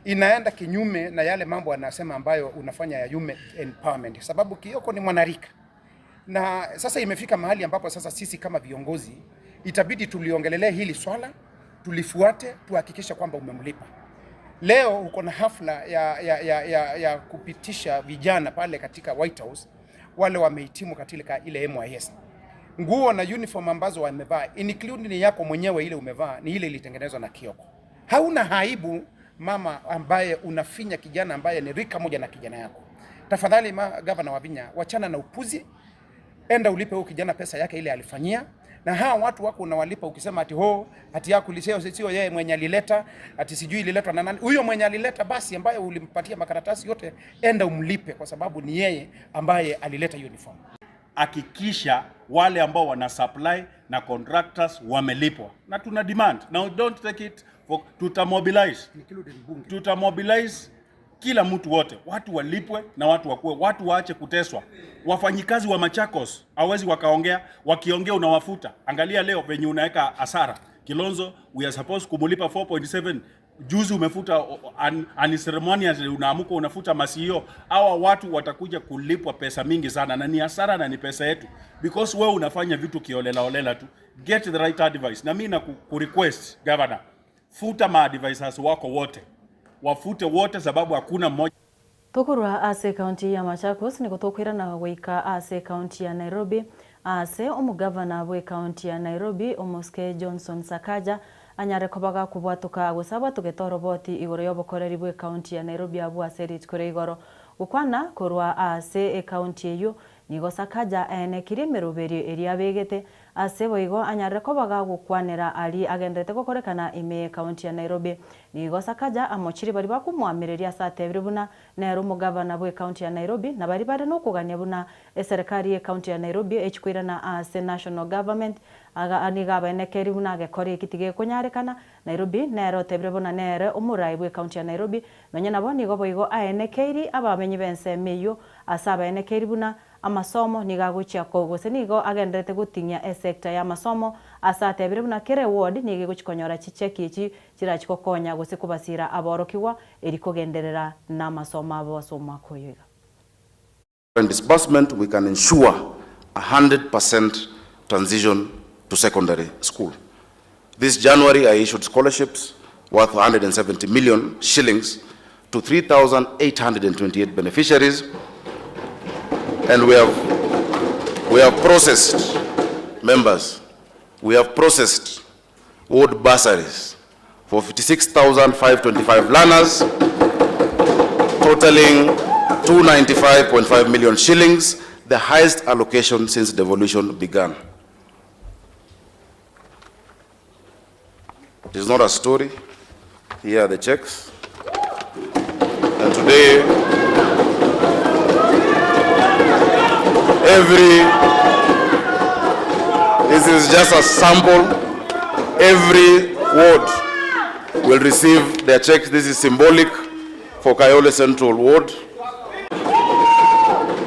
inaenda kinyume na yale mambo anasema ambayo unafanya ya human empowerment, sababu Kioko ni mwanarika, na sasa imefika mahali ambapo sasa sisi kama viongozi itabidi tuliongelelea hili swala, tulifuate, tuhakikishe kwamba umemlipa. Leo uko na hafla ya, ya, ya, ya, ya kupitisha vijana pale katika White House wale wamehitimu katika ile MYS nguo na uniform ambazo wamevaa including ni yako mwenyewe ile umevaa ni ile ilitengenezwa na Kioko. Hauna aibu mama ambaye unafinya kijana ambaye ni rika moja na kijana yako. Tafadhali ma gavana Wavinya, wachana na upuzi. Enda ulipe huyu kijana pesa yake ile alifanyia, na hawa watu wako unawalipa ukisema ati ho ati yakuliseo sio yeye mwenye alileta, ati sijui ililetwa na nani. Huyo mwenye alileta basi, ambaye ulimpatia makaratasi yote, enda umlipe, kwa sababu ni yeye ambaye alileta uniform. Hakikisha wale ambao wana supply na contractors wamelipwa, na tuna demand now, don't take it for, tutamobilize tutamobilize kila mtu wote, watu walipwe na watu wakuwe, watu waache kuteswa. Wafanyikazi wa Machakos hawezi wakaongea, wakiongea unawafuta. Angalia leo venye unaweka hasara. Kilonzo, we are supposed kumulipa 4.7 juzi umefuta unceremoniously, unaamuka unafuta masio. Hawa watu watakuja kulipwa pesa mingi sana, na ni hasara na ni pesa yetu, because wewe unafanya vitu kiolela olela tu. Get the right advice. Na mimi na ku request governor, futa ma advisors wako wote, wafute wote, sababu hakuna mmoja. Tokorwa ase ekaunti ya Machakos nigo tokoirana goika ase ekaunti ya Nairobi ase omogavana bw'ekaunti ya Nairobi Omosike Johnson Sakaja anyare koba gakobwatoka gose abwatogete oroboti igoro y'obokoreri bw'ekaunti ya Nairobi abwo ase rituko ria igoro. Gokwana korwa ase ekaunti eyio nigo Sakaja aenekirie emeroberio eria abegete Ase boigo anyarire koba gagokwanera aria agenderete gokorekana ime y'Ekaunti ya Nairobi. Nigo Sakaja amochirie baria bakomoamereria ase atebire buna nere omogavana bw'Ekaunti ya Nairobi na baria bare nokogania buna eserekari y'Ekaunti ya Nairobi echi koirana ase National Government aga nigo abaenekerie buna agekora eki tigekonyarekana. Nairobi nere otebire buna nere omorai bw'Ekaunti ya Nairobi nonye nabo nigo boigo aenekeiri abamenyi b'ensemo eyio ase abaenekeiri buna Amasomo nigo agochia ko gose nigo agendererete goting'ia esector y'amasomo ase atebire buna kera eward nigo egochi konyora chicheki echi chirachi gokonya gose kobasira aborokigwa eri kogenderera namasomo abo ase omwaka oyo iga. And disbursement we can ensure 100% transition to secondary school. This January I issued scholarships worth 170 million shillings to 3,828 beneficiaries and we have, we have processed members, we have processed ward bursaries for 56,525 learners totaling 295.5 million shillings, the highest allocation since devolution began. It is not a story. Here are the checks. And today, every, this is just a sample, every ward will receive their checks. This is symbolic for Kayole Central Ward.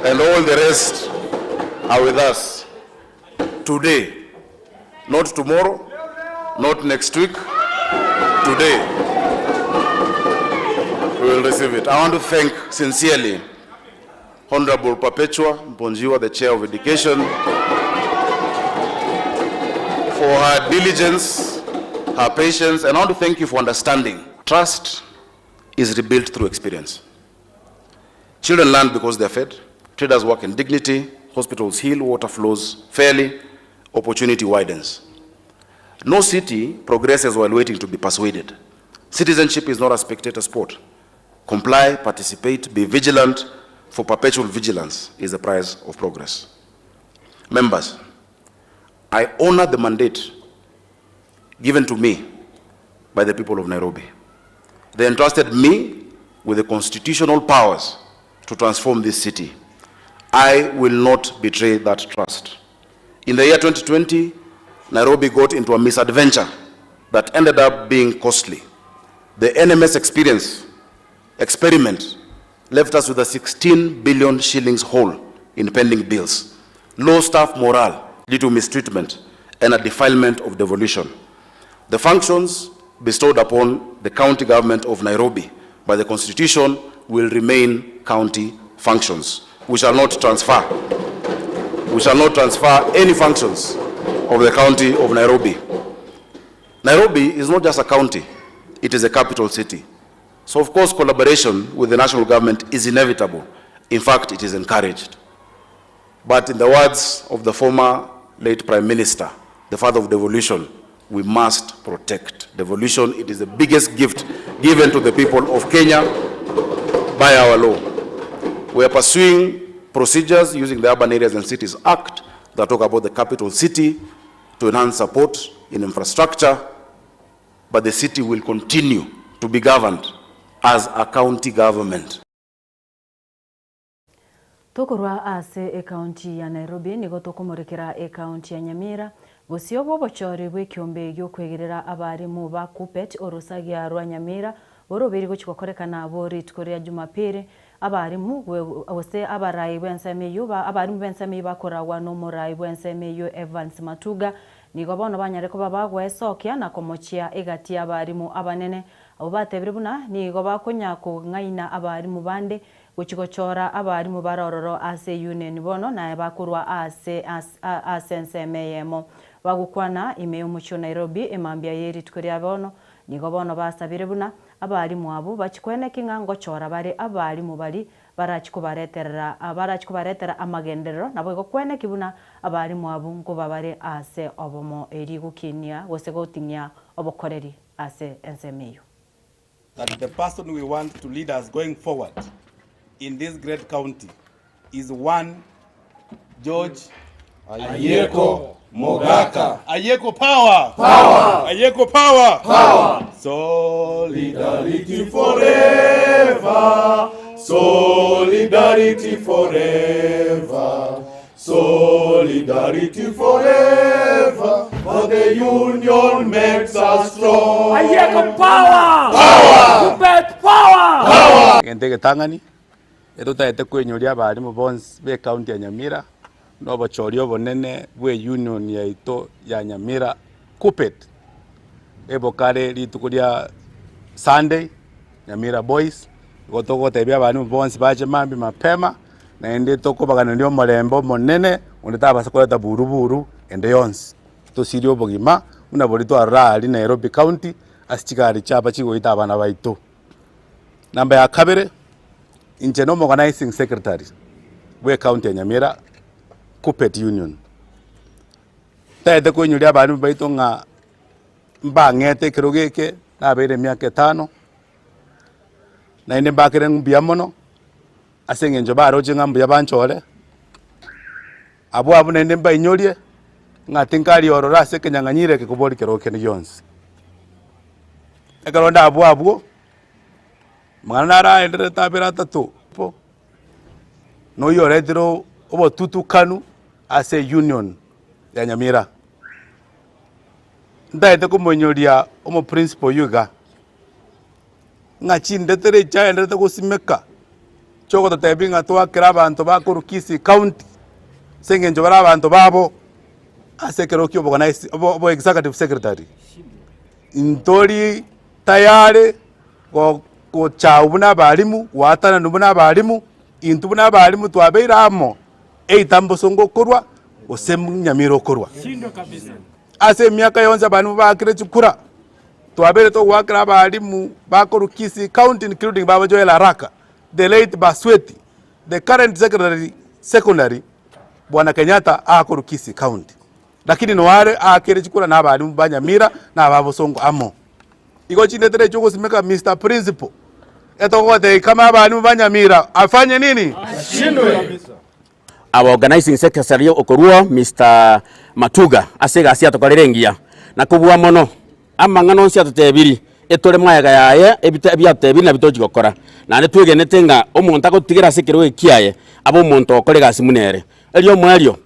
And all the rest are with us today. Not tomorrow, not next week, today. We will receive it. I want to thank sincerely Honorable Perpetua Mponjiwa, the Chair of Education, for her diligence, her patience, and I want to thank you for understanding. Trust is rebuilt through experience. Children learn because they're fed, traders work in dignity, hospitals heal, water flows fairly, opportunity widens. No city progresses while waiting to be persuaded. Citizenship is not a spectator sport. Comply, participate, be vigilant, for perpetual vigilance is the price of progress. Members, I honor the mandate given to me by the people of Nairobi. They entrusted me with the constitutional powers to transform this city. I will not betray that trust. In the year 2020, Nairobi got into a misadventure that ended up being costly. The NMS experience experiment left us with a 16 billion shillings hole in pending bills, low staff morale due to mistreatment, and a defilement of devolution. The functions bestowed upon the county government of Nairobi by the constitution will remain county functions. We shall not transfer. We shall not transfer any functions of the county of Nairobi. Nairobi is not just a county, it is a capital city. So of course collaboration with the national government is inevitable. In fact, it is encouraged. But in the words of the former late Prime Minister, the father of devolution, we must protect devolution. It is the biggest gift given to the people of Kenya by our law. We are pursuing procedures using the Urban Areas and Cities Act that talk about the capital city to enhance support in infrastructure, but the city will continue to be governed as a county government. Tokorwa ase ekaunti ya Nairobi nigo tokomorekera ekaunti ya Nyamira bosio bw'obochori bw'ekiombe gi'okwegerera abarimu ba Kuppet orosagia rwa Nyamira boroberi gochia gokorekana bo rituko ria Jumapili Abarimu gose abarai b'ensemo eyio abarimu b'ensemo eyio bakoragwa nomorai bw'ensemo eyio Evans Matuga, nigo bono banyare koba bagwesokia na komochia egati y'abarimu abanene. Abwo batebire buna nigo bakonya kong'aina abarimu bande gochia gochora abarimu bare ororo ase eunion bono naye bakorwa ase ase ensemo eyemo. Bagokwana ime y'omochie o Nairobi emambia ye rituko ria bono, nigo bono basabire buna Abalimu abwo bachie koeneki ng'a ngochora bare abalimu baria barachie kobareterera barachie kobaretera amagenderero, naboigo koeneki buna abalimu abwo nkoba bare aase obomo erio gokinia gose goting'ia obokoreri ase ensemo eyio. That the person we want to lead us going forward in this great county is one George Ayieko Mogaka. Ayieko power! Power! Ayieko power! Power! Solidarity forever! Solidarity forever! Solidarity forever! For the union makes us strong. Ayieko power! Power! Kuppet power! Power! Egento egetang'ani Etotagete koinyoria abalimu bonsi b'ecounty ya Nyamira na obochori obonene bw'eunion yaito ya Nyamira Kuppet ebokare rituko ria Sunday Nyamira Boys igo togotebia abalimu bonsi bache mambia mapema naende tokobaganeria omorembe omonene onde tabasa koreta buru buru ende yonsi tosirie obogima buna boria twarora aria Nairobi county ase chigari chiaba chigoita abana baito. Namba ya kabere, inche na omoorganising secretary bwe ecounty ya Nyamira, Kuppet Union. Ntagete koinyoria abalimu baito ng'a mbang'ete ekerogo eke, nabeire emiaka etano, naende mbakere mbuya mono, ase eng'encho baroche ng'a mbuya banchore, abwo abwo naende mbainyorie, ng'a tinkari ororo ase ekenyang'anyiro eke kobori kerogo kende gionsi. Ekero ndabwo abwo, mang'ana naraendererete abere atato po, na oyio oretire obotutukanu ase eunion ya Nyamira. Ntagete komoinyoria omoprinciple oyio iga, ng'a chindetere chiaendererete gosimeka, chiogototebia ng'a twakera abanto bakorwa Kisii county, ase eng'encho bare abanto babo, ase ekero kia oboganisi obo obo executive secretary. Ntori tayari gochagwa buna abalimu, goatananwa buna abalimu, intwe buna abalimu twabeire amo, either mbosongo okorwa gose nyamira okorwa. Ase emiaka yonsi abalimu baakire chikura, twabeire togoakera abalimu bakorwa Kisii county including baba Joel Araka, the late Basweti, the current secretary secondary bwana Kenyatta akorwa Kisii county. Lakini noare aakere chikura na abalimu ba Nyamira na aba Bosongo amo. Igo chindetere echio ogosimeka Mister Principal etogotebia kama abalimu ba Nyamira afanye nini? Ashindwe. Our organizing secretary okorwa Mister Matuga ase egasi atokorire engiya na kobua mono amang'ana onsi atotebiri etore magega yaye ebite ebiatotebiri nabio tochi gokora. Naende twegenete ng'a omonto agotigera ase ekerogo eki kiaye abe omonto ogokora egasi buna ere. Erio omoerio.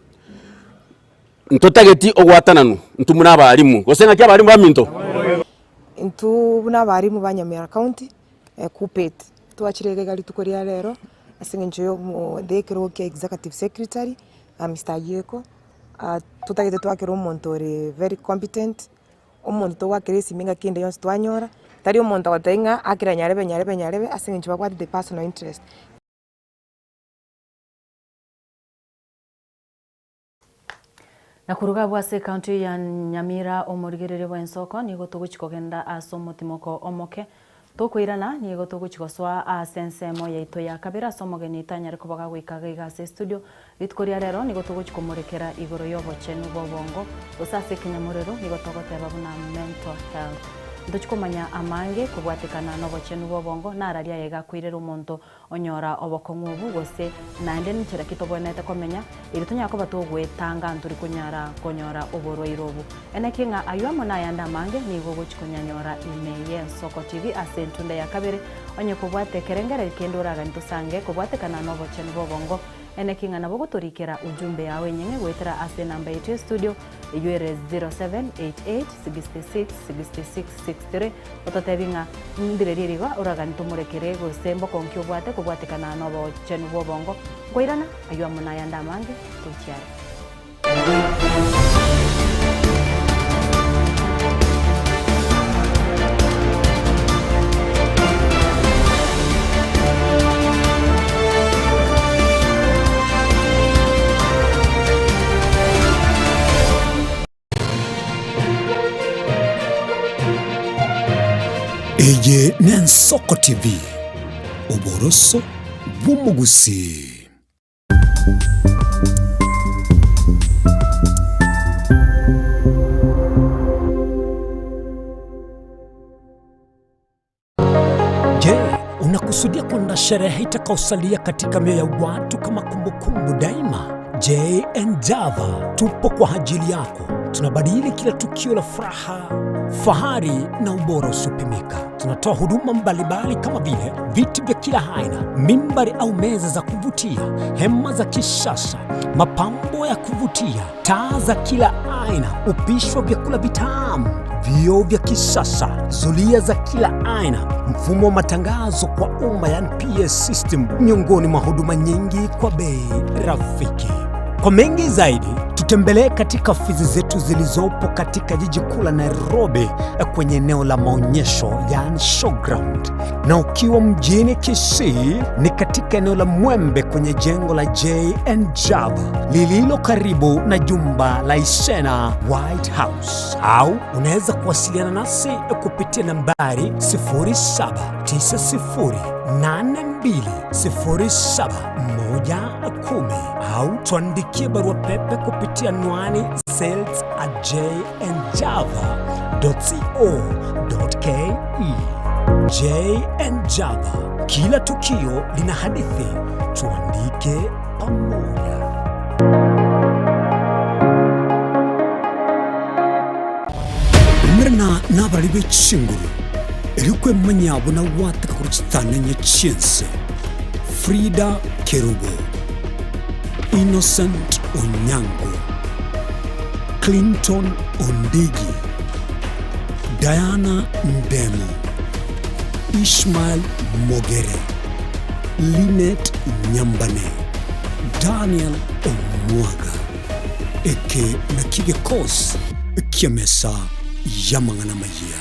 Ntotageti ogwatananwa intwe buna abalimu, gose ng'aki abalimu baminto? Intwe buna abalimu ba Nyamira County, Kuppet, twachire iga iga rituko ria rero ase eng'encho ya omo ekerogo kia executive secretary Mister Ayieko, totagete twakere omonto ore very competent, omonto togoakera esimi engaki ende yonsi twanyora, tari omonto ogotebia ng'a akera nyarebe nyarebe nyarebe ase eng'encho babwate the personal interest. Na koruga abwo ase ekaunti ya Nyamira omorigereria bw'ensoko nigo togochia kogenda ase omotimoko omoke. Tokoirana nigo togochia gosoa ase ensemo yaito ya kabere ase omogeni tanyare koba gagoika iga iga ase estudio. Rituko ria rero nigo togochia komorekera igoro y'obochenu bw'obongo gose ase ekenyamorero nigo togoteba buna mental health. Ntochia komanya amange kobwatekana nobochenu bw'obongo nararia aye gakoirera omonto. onyora obokong'u obwo gose naende ninchera ki tobwenerete komenya erio tonyare koba togoetanga ntori konyara konyora oborwaire obo. Eneki ng'a ayio amo nayande amange nigo ogochi konyanyora ime y'Ensoko TV ase entunda ya kabere onye kobwate ekerengererio kende oragani tosange kobwatekana nobochenu bw'obongo Eneki ng'a nabo ogotorikera ujumbe yao enyeng'e goetera ase enamba yaito ya studio eyio ere 0788666663 ototebi ng'a ndirerie rigo oragani tomorekere gose mbokonki obwate kobwatekana nobochenu bw'obongo nkoirana ayio amo nayande amange tochiare. Eye n'Ensoko TV, oboroso bw'omogusii. Je, unakusudia kwenda sherehe itakaosalia katika mioyo ya watu kama kumbukumbu daima? JN Java tupo kwa ajili yako. Tunabadili kila tukio la furaha, fahari na ubora usiopimika. Tunatoa huduma mbalimbali kama vile viti vya kila aina, mimbari au meza za kuvutia, hema za kisasa, mapambo ya kuvutia, taa za kila aina, upishi wa vyakula vitamu, vioo vya kisasa, zulia za kila aina, mfumo wa matangazo kwa umma yani PS system, miongoni mwa huduma nyingi kwa bei rafiki. Kwa mengi zaidi tutembelee katika ofisi zetu zilizopo katika jiji kuu la Nairobi kwenye eneo la maonyesho yani showground, na ukiwa mjini Kisii ni katika eneo la Mwembe kwenye jengo la JN Java lililo karibu na jumba la Isena White House, au unaweza kuwasiliana nasi kupitia nambari 0790820710 au tuandikie barua pepe kupitia anwani sales at jnjava.co.ke. JN Java, kila tukio lina hadithi, tuandike pamoja. Umerana nabarari be chinguru, erio kwemanya buna gwateka korwa chitanenye chi'ense. Frida Kerubo, Innocent Onyango, Clinton Ondigi, Diana Ndemo, Ishmael Mogere, Linet Nyambane, Daniel Omwaga. Eke nakio gekosi ki'emesa y'amang'ana amayia.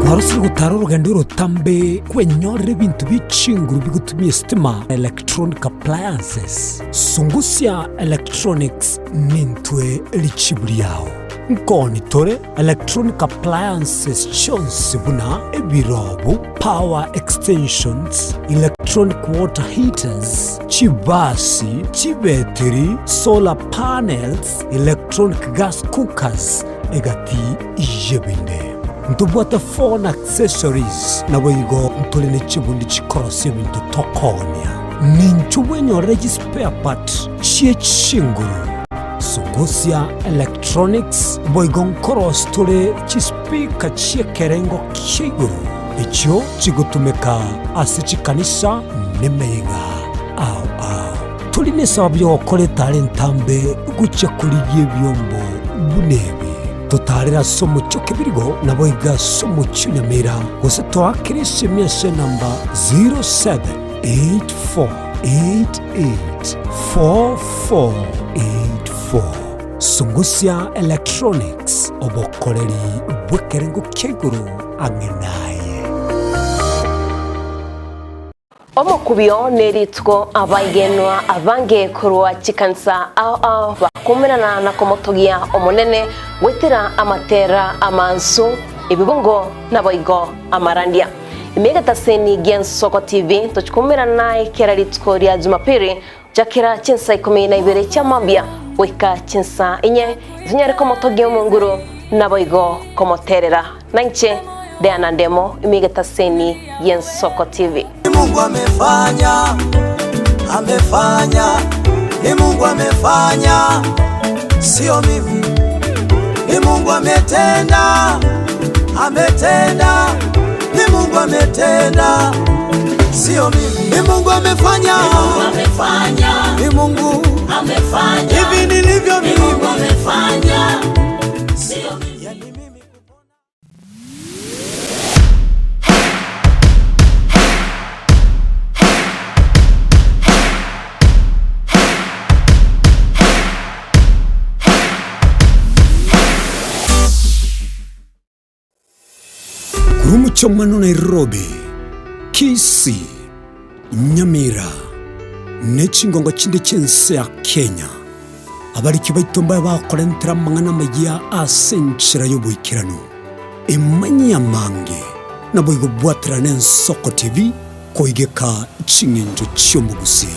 Kwarosire gotara orogendo orotambe kwenyorera ebinto bie chinguru bigotumia esitima, electronic appliances. Sungusia Electronics nintwe richibu riao. Nkoni tore electronic appliances chionsi buna ebirobu, power extensions, electronic water heaters, chibasi, chibetiri, solar panels, electronic gas cookers, egati y'ebinde. Ntobwate phone accessories, naboigo ntore ne chibundi chikorosia ebinto tokoonia. Ninchu bwenyorere chispare part chie chinguru. Sungusia Electronics boigo nkorosia tore chispeaker chi'ekerengo kia igoro echio chigotumeka ase chikanisa nemeyega ao ao. Tori nesababu y'ogokora etara entambe gochia korigia ebiombo buna ebi. Totaarere ase omochie o Kebirigo, naboigo ase omochie o Nyamira, gose toakere esemi ase enamba 0784884484. Sungusia Electronics, obokoreri bw'ekerengo kia igoro ang'e naye. Omokubio nerituko abaigenwa abange korwa chikanisa ao ao bakomerana na komotogia Omonene goetera amatera amansu, ebibongo naboigo amarandia. Ime egetaseni gi'Ensoko TV tochikomerana naye kera rituko ria Jumapili gochakera chinsa ikomi na ibere chia mambia goika chinsa inye, tonyare komotogia Omonguru naboigo komoterera. Nainche. Diana Ndemo, ime egetaseni y'Ensoko TV. Ni Mungu amefanya, amefanya, ni Mungu amefanya, sio mimi. Ni Mungu ametenda, ametenda, ni Mungu ametenda, sio mimi. Ni Mungu amefanya, Ni Mungu amefanya, ni Mungu amefanya, hivi nilivyo Ni Mungu mimi. amefanya, sio mimi. Korwa omochie omwana o Nairobi, Kisii, Nyamira, ne chingongo chinde chi'ense ya Kenya, abariki baito mbabe bakorentera amang'ana amayia ase enchera y'oboikeranu. Emanyie amange, naboigo bwaterane Ensoko TV koigeka ching'encho chi'omogusii.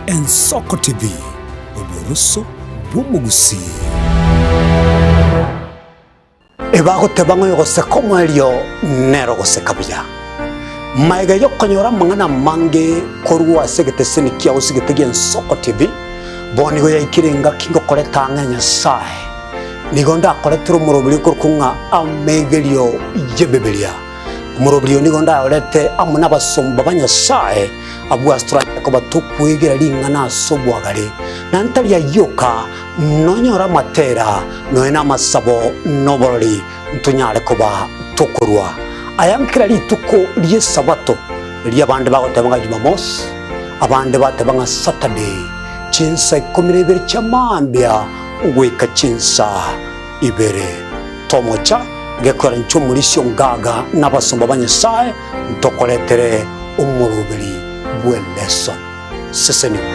Ensoko TV, oboroso bw'omogusii. Ebagoteba ng'a oyogoseka omoerio nere ogoseka buya. Magega y'okonyora amang'ana amange korwa ase egeteseni kiao ase egete gi'Ensoko TV, bono nigo yaikire engaki ngokoreta ang'e Nyasae. Nigo ndakoretere omoroberi okorokwa ng'a Amegerio y'Ebibilia. Omoroberi oyo nigo ndayorete amo nabasomba ba Nyasae, abwo ase toranyare koba tokwegera ring'ana ase obwagare, na ntari ayio oka, Nonyore amatera, nonya namasabo, na oborori, ntonyare koba tokorua aya nkera rituko ri'Esabato, riria abande bagoteba ng'a Jumamosi, abande bateba ng'a Saturday, chinsa ikomi na ibere chia mambia goika chinsa ibere. Tomocha gekogera inche omorisia ongaga na abasomba ba Nyasae ntokoretere omoroberi bw'elesson. Sesenigwa.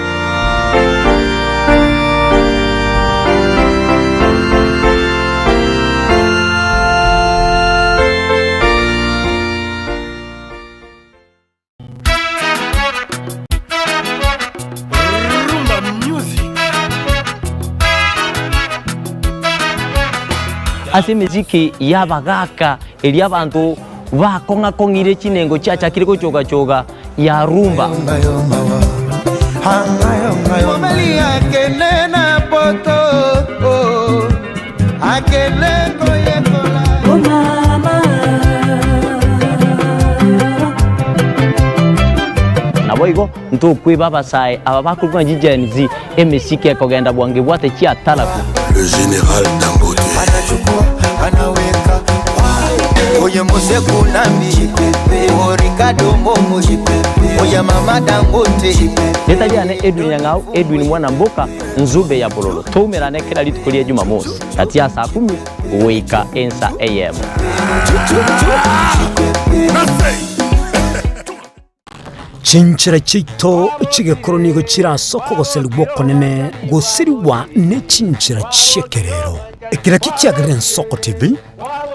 Rumba music. Ase emesiki y'abagaaka eria abanto bakong'a-kong'ire chinengo chiachakire gochoga-choga ya rumba. Mobali akende na poto oh, akende koyekola Naboigo ntokweba abasae aba bakorokwa ng'a chiGen Z, emesiki ekogenda bwango ebwate chiataraku. Le general Dangote. Anachukua, anaweka Oye mose kunambi Ricardo Momo Oye mama Dangote Rieta riane Edwin Nyang'au, Edwin Mwana Mboka, Nzube ya Bololo. Toumerane kera rituko ria Jumamosi gati ya saa kumi goika ensa eyemo. Chinchera chiaito chi'egekoro nigo chire ase okogoserigwa okonene gosirigwa ne chinchera chi'ekerero. Ekero kichiagerire Ensoko TV,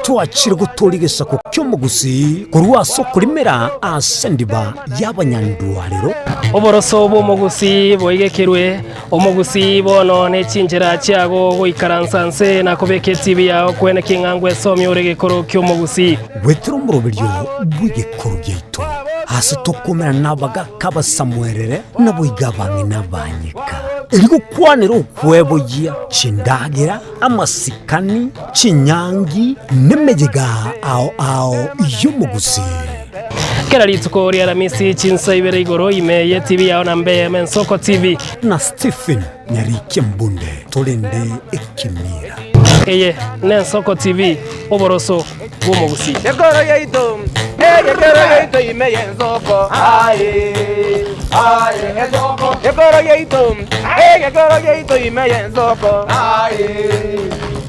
twachire gotooria egesaku ki'omogusii korwa ase okorimera ase endiba y'abanyandwarero. Oboroso bw'omogusii boigekerwe, omogusii bono ne chinchera chiago goikaransa nse na kobeka etibi yao kwene king'a ngwesomia ore egekoro ki'omogusii. Goetera omoroberio bw'egekoro giaito. Aase tokomerana nabagaaka abasamuerere, naboigo abang'ina abanyeka. Erio gokwanera okweboyia chindagera, amasikani, chinyangi, nemeyega ao ao y'omogusii. Kera rituko ria Aramisi chinsa ibere igoro ime ye TV yao na mbe Ensoko TV. Na Stephen Nyarikia Mbunde torende ekemira. Eye n'Ensoko TV, oboroso bw'omogusii. Ekoro yaito, egekero yaito ime y'ensoko, aye, aye, ensoko. Ekoro yaito, egekero yaito ime y'ensoko, aye,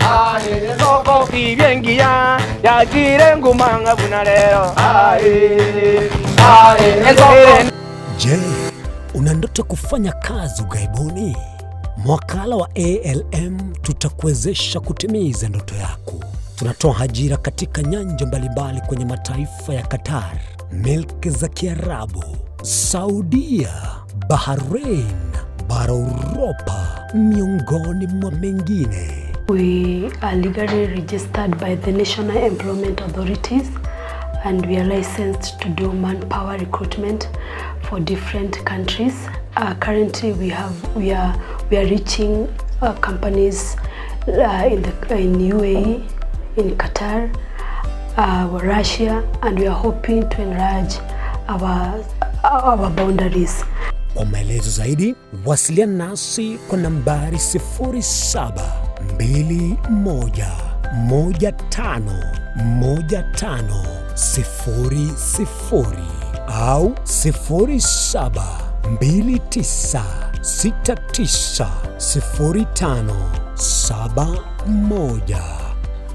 aye, ensoko. Tibia engiya yachire nguma ng'a buna rero, aye, aye, ensoko. Je, una ndoto ya kufanya kazi ughaibuni? Mwakala wa ALM tutakuwezesha kutimiza ndoto yako. Tunatoa ajira katika nyanja mbalimbali kwenye mataifa ya Qatar, milki za Kiarabu, Saudia, Bahrain, bara Uropa, miongoni mwa mengine. We are legally registered by the National Employment Authorities and we are licensed to do manpower recruitment for different countries. Currently we have we are we are reaching companies in the in UAE, in Qatar, Russia and we are hoping to enlarge our our boundaries. Kwa maelezo zaidi wasiliana nasi kwa nambari 0721151500 au 0729690571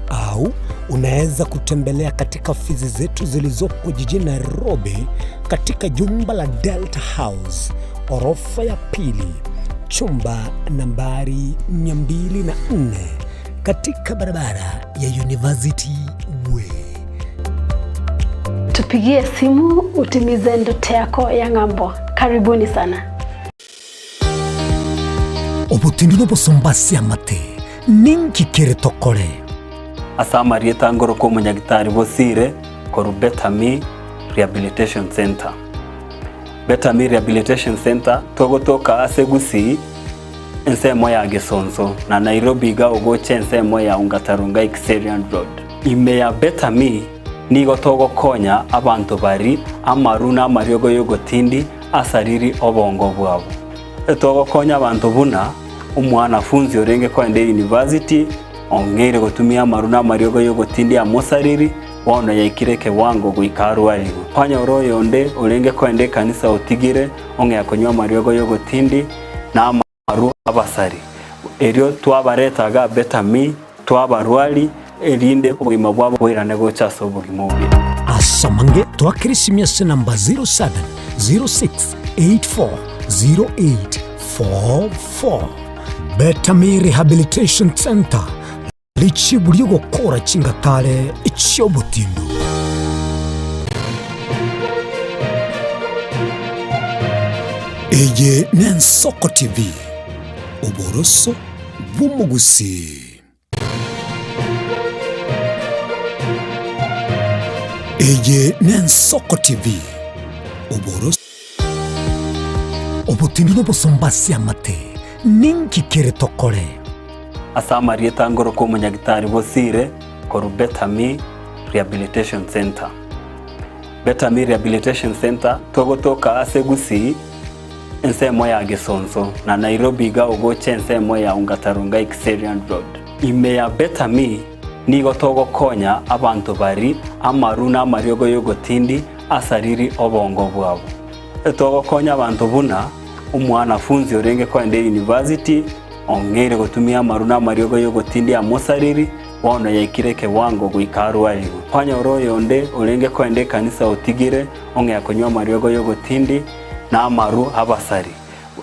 au unaweza kutembelea katika ofisi zetu zilizopo jijini Nairobi katika jumba la Delta House orofa ya pili chumba nambari 204 katika barabara ya University Way. Tupigie simu utimize ndoto yako ya ng'ambo. Karibuni sana. Obotindi nobosomba ase amate, ninki kere tokore? Ase amarieta ngorokwa omonyagitari Bosire korwa Better Me Rehabilitation Centre. Better Me Rehabilitation Centre togotoka ase Gusii ensemo ya Gesonso na Nairobi iga ogocha ensemo ya Ongata Rongai Kiserian Road. Ime ya Better Me nigo togokonya abanto bari amaru na amariogo y'ogotindi asariri obongo bwabo. Togokonya abanto buna omwanafunzi orenge kogenda eyunivasiti ong'eire gotumia amaru na amariogo y'ogotindi amosariri bono yaikire ekewango goika arwarigwe. Kwanyora oyonde orenge kogenda ekanisa otigire ong'ea konywa amariogo y'ogotindi na amaru abasari. Erio twabareta iga Better Me twabarwari erinde obogima bwabo boirane gocha ase obogima obuya. Ase amange twakere esimi ase namba 0706840844. Better Me Rehabilitation Centre, richibu ri'ogokora chingatare chi'obotindu. Eye n'Ensoko TV, oboroso bw'omogusii. Eye n'Ensoko TV, oboroso. Obotindi n'obosomba ase amate, ninki kere tokore? Ase amarieta ngoroka omonyagitari Bosire korwa Better Me Rehabilitation Centre. Better Me Rehabilitation Centre togotoka ase Gusii ensemo ya Gesonso na Nairobi iga ogocha ensemo ya Ongata Rongai Kiserian Road. Ime ya Better Me nigo togokonya abanto bari amaru na amariogo y'ogotindi asariri obongo bwabo. Togokonya abanto buna omwanafunzi orenge kogenda eyunivasiti ong'eire gotumia amaru na amariogo y'ogotindi amosariri bono yaikire ekewango goika arwarigwe. Kwanyora oyonde orenge kogenda ekanisa otigire ong'ea konywa amariogo y'ogotindi na amaru abasari.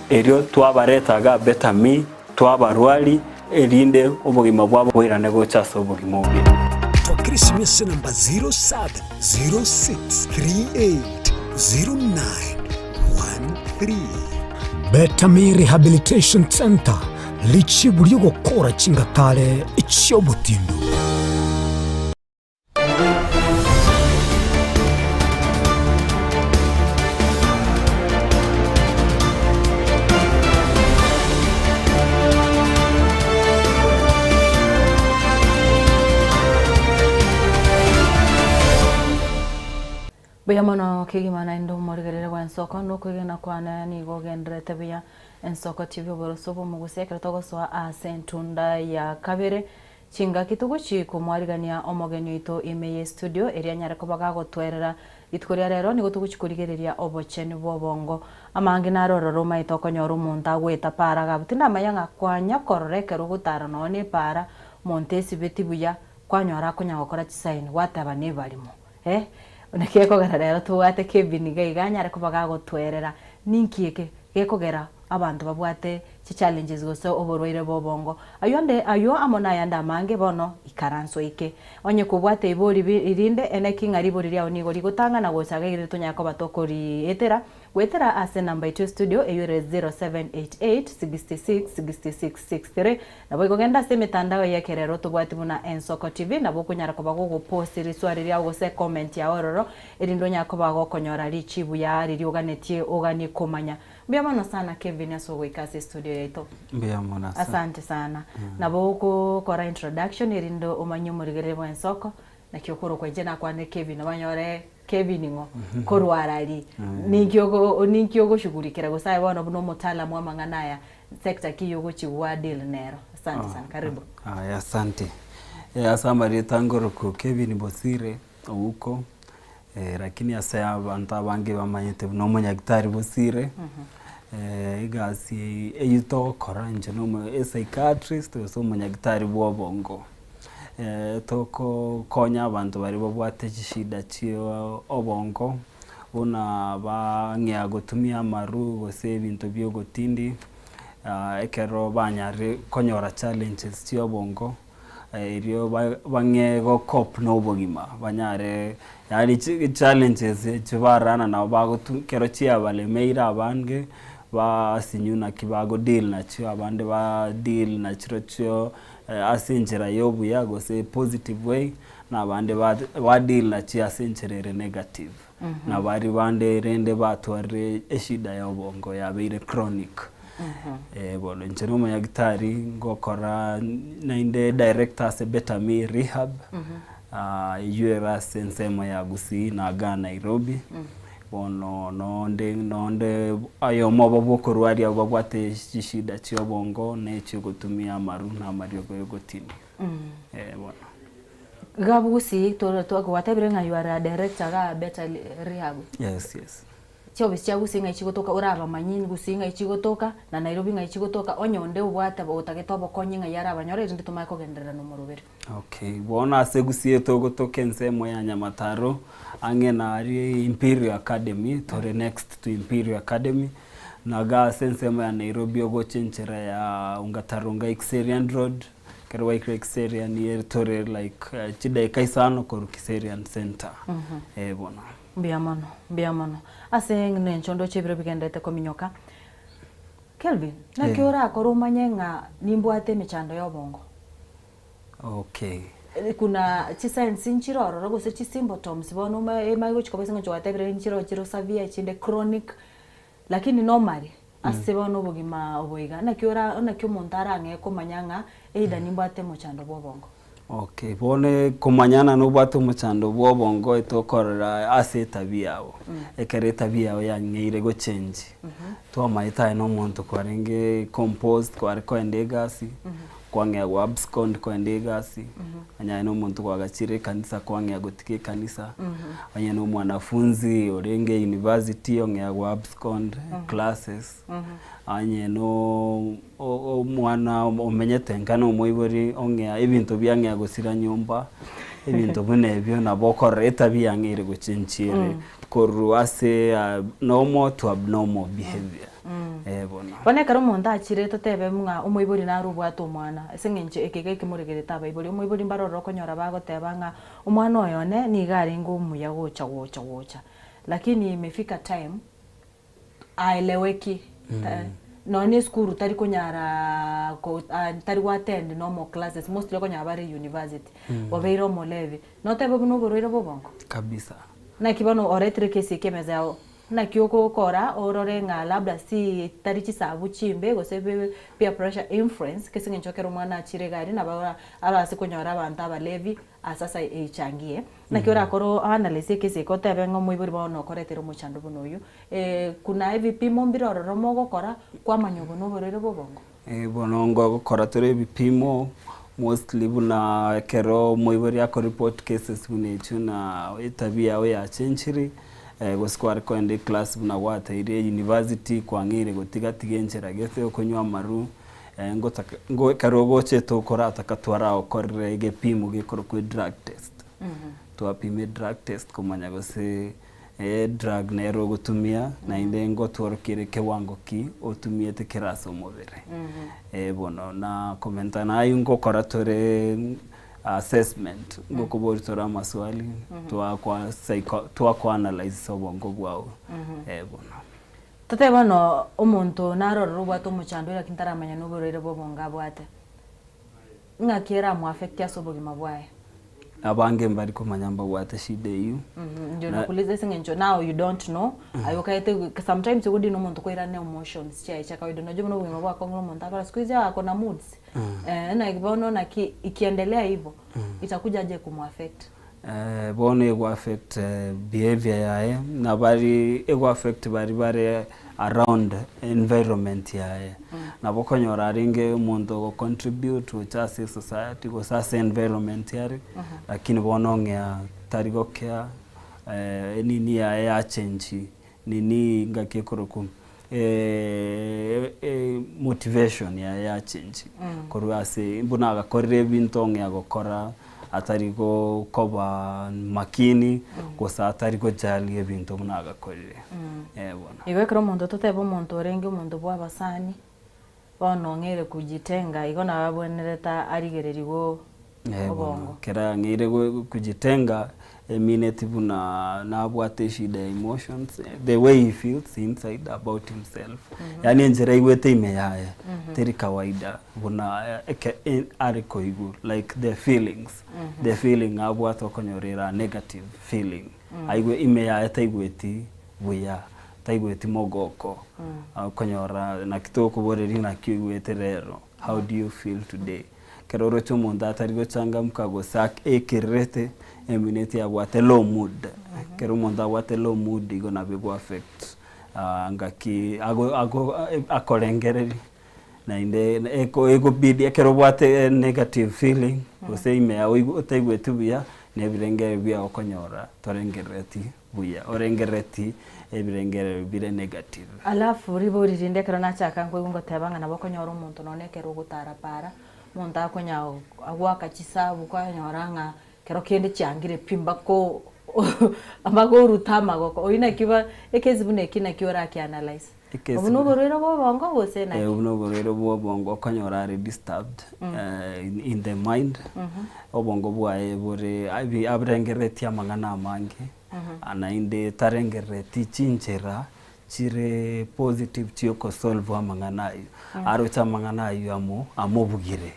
Erio twabareta iga Better Me twabarwari erinde obogima bwabo boirane gocha ase obogima obuya. Twakera esimi ase namba 0706380913. Better Me Rehabilitation Centre, richibu ri'ogokora chingatare chi'obotindu. Mbuya mono kegima naende omorigereri bw'ensoko nokwegena kwane nigo ogendererete buya Ensoko TV oboroso bw'omogusia ekero togosoa ase entunda ya kabere Chingaki togochia komwarigania omogeni oito ime ye studio erio anyare koba gagotwerera. Rituko ria rero nigo togochia korigereria obochenu bw'obongo. Amange naro ororo omaete okonyora omonto agoeta paara agabu tindamanya ng'a kwanya korora ekero ogotara nonya ne epaara omonto esibeti buya kwanyora akonya gokora chisaini gwateba nebarimo eh naki ekogera rero tobwate Kevin iga iga anyare koba gagotwerera ninki eke gekogera abanto babwate chichallenges gose oborwaire bw'obongo. Ayio ande ayio amo nayande amange bono ikaranso eke. Onye kobwate ibori bi rinde eneki ng'a ribori riao nigo rigotang'ana gocha iga erinde tonyare koba tokorietera. Goetera ase enamba yaito y'estudio eyio ere 0788 66 66 63. Naboigo genda ase emetandao y'ekerero tobwati buna Ensoko TV nabo okonyara koba gogopost riswari riao gose ecomment yao ororo erinde onyare koba gokonyora richibu ya riria oganetie oganie komanya. Mbuya mono sana Kevin ase ogoika ase estudio yaito. Mbuya mono ase. Asante sana. Nabo ogokora introduction erinde omanye omorigereria bwa Ensoko naki okorokwa inche nakwanire Kevin banyore Kevin ng'o korwa arari ninki ogo ninki ogoshughulikera gose aye bono buna omotalamu bwa amang'ana aya sector ki ogochi gwa deal nero. Asante sana karibu. Aya asante. Ase amarieta ngorokwa Kevin Bosire Ouko, lakini ase abanto abange bamanyete buna omonyagitari Bosire, egasi eywo togokora inche na omo epsychiatrist gose omonyagitari bwa obongo. Tokokonya abanto baria babwate chishida chia obongo, buna bang'ea gotumia amaru gose ebinto bia ogotindi, ekero banyarire konyora challenges chia obongo, erio bang'ee go cope na obogima, banyare yaani challenges echio barana nabo bagotu ekero chiabalemeire abange, basinywe naki bago deal nachio abande ba deal nachirochio ase enchera ya obuya gose positive way, na abande ba deal nachio ase enchera ere negative. Na baria bande rende batwarire eshida ya obongo yabeire chronic. Bono inche na omonyagitari ngokora naende director ase Better Me Rehab, eywo ere ase ensemo ya Gusii na igaa Nairobi. Bono nonde nonde oyomo obo bwokorwaria abwo babwate chishida chia obongo na echiogotumia amaru na amariogo ya ogotini. Eh bono. Iga abwo gusii tore gwatebire ng'a you are a director igaa Better Rehab. Yes yes. Chiofisi chia gusii ng'ai chigotoka orabamanyie gusii ng'ai chigotoka na Nairobi ng'ai chigotoka onye onde obwate otagete obokonyi ng'ai arabanyore erinde tomanye kogenderera na omoroberi. Okay, bono ase gusii togotoka ensemo ya Nyamataro, ang'e na aria Imperial Academy, tore next to Imperial Academy, na iga ase ensemo ya Nairobi ogocha enchera ya Ongata-Rongai Kiserian Road, ekero gwaikire Kiserian ere tore like chidaeka isano korwa Kiserian Centre, eh bono. Mbuya mono, mbuya mono. Ase eng'encho ndoche ebiro bigenderete kominyoka, Kelvin, naki orakore omanye ng'a nimbwate emechando ya obongo? Okay. Kuna chisigns nchire ororo gose chisymptoms bono emanye gochia koba ase eng'encho gwatebire nchire chire severe echinde chronic, lakini normally ase bono obogima obo iga naki ora naki omonto arang'ee komanya ng'a either nimbwate omochando bwa obongo. Okay, bono komanyana nobwate omochando bwa obongo etokorora ase etabia yabo, ekero etabia yao yang'eire gochange, twamaete aye na omonto kwarenge composed kware koenda egasi, kwang'ea go abscond koenda egasi, onye aye na omonto kwagachire ekanisa kwang'ea gotiga ekanisa, onye na omwanafunzi orenge university ong'ea go abscond classes, onye na omwana omenyete nka na omoibori ong'ea ebinto biang'ea gosira nyomba, ebinto buna ebio nabo okorora etabia yang'eire gochenchia ere korwa ase normal to abnormal behaviour. Eh bono. Bono ekero omonto achire totebe ng'a omoibori nare obwate omwana, ase eng'encho eke iga ekimoregerete abaibori, omoibori mbare ororo okonyora bagoteba ng'a omwana oyo one nigo arenge omuya gocha gocha gocha, lakini imefika time aeleweki, nonya na esukuru tari konyara ko tari go attend normal classes mostly okonyora bare university, obeire omolevi, notebe buna oborwaire bwa obongo? Kabisa. Naki bono oretire ekesi eke emesa yao. Naki ogokora orore ng'a labda si tari chisabu chimbe gose peer pressure influence ase eng'encho ekero omwana achire egari nabo arase konyora abanto abalevi ase asa eichangie. Naki orakore o analyse ekesi eke otebe ng'a omoibori bono okoretire omochando buna oyio. Kuna ebipimo mbire ororo mogokora kwamanya obo noborwaire bwa obongo. Bono ngogokora tore ebipimo mostly buna ekero omoibori ako report cases buna echio na etabia yao yachenchire, gose kware kogenda eclass buna gwateire university kwang'eire gotiga tiga enchera gete okonywa amaru, ngotaka ngo ekero ogochete okorataka twaragokorera egepimo gekorokwa edrug test. Twapima edrug test komanya gose Edrug nero ogotumia naende ngotworokire kewango ki otumiete kera ase omobere. Bono na komenta naye ngokora tore assessment ngokoboria tore amaswali twakwa psycho twako analyse obongo bwao bono. Totebe bono omonto narorire obwate omochando oria lakini taramanya noborwaire bwa obongo abwate, ng'aki eramoaffect ase obogima bwaye? Abange mbari komanya mbabwate shida eyio. Ndio nakuuliza ase eng'encho now you don't know, aye okaete sometimes igo odina omonto koirana emotions chiaye chia kawaida, unajua buna obogima bwakong'u omonto akora siku hizi ako na moods, naki bono naki ikiendelea hivo itakuja aje kumuaffect. Bono ego affect behaviour yaye, na bari ego affect baria bare around environment yaye. Nabo okonyora arenge omonto ogo contribute gocha ase esociety gose ase environment are, lakini bono ong'ea tari gokea enini yaye ya change nini ngaki ekorokwa motivation yaye ya change korwa ase buna agakorire ebinto ong'ea gokora atari koba makini gose atari gojali ebinto buna agakorire bono. Igo ekero omonto totebe omonto orenge omonto bwa abasani bono ong'eire kujitenga igo nabo abwenerete arigererigwe obongo. Ekero ang'eire kujitenga emineti buna nabwate eshida ya emotions, the way he feels inside about himself, yaani enchera aigwete ime yaye teri kawaida buna eke are koigwa like the feelings, the feeling abwate okonyora era negative feeling, aigwe ime yaye taigweti buya, taigweti mogoko, okonyora naki tokoboreria naki oigwete rero, how do you feel today? Ekero oroche omonto atari gochangamka gose ekererete, emineti abwate low mood. Ekero omonto abwate low mood igo nabo ego affect ngaki ago ago akorengereria naende eko ekobidi ekero obwate negative feeling gose ime yago otaigweti buya, na ebirengererio biago okonyora torengerereti buya, orengerereti ebirengererio bire negative. Alafu ribori rinde ekero nachaka nkoigwa ngoteba ng'a nabo okonyora omonto nonye ekero ogotara para, omonto akonya agoaka chisabu kwanyora ng'a kero kende chiangire pi mpaka mpaka orute amagoko, oyio naki ba ekesi buna eki naki oraki analyse? Ekesi Obwo noborwaire bwa obongo gose naki? Obwo noborwaire bwa obongo okonyora are disturbed in the mind, obongo bwaye bore arengereretie amang'ana amange, naende tarengerereti chinchera chire positive chia okosolve amang'ana aywo. Aroche amang'ana aywo amo amobugire.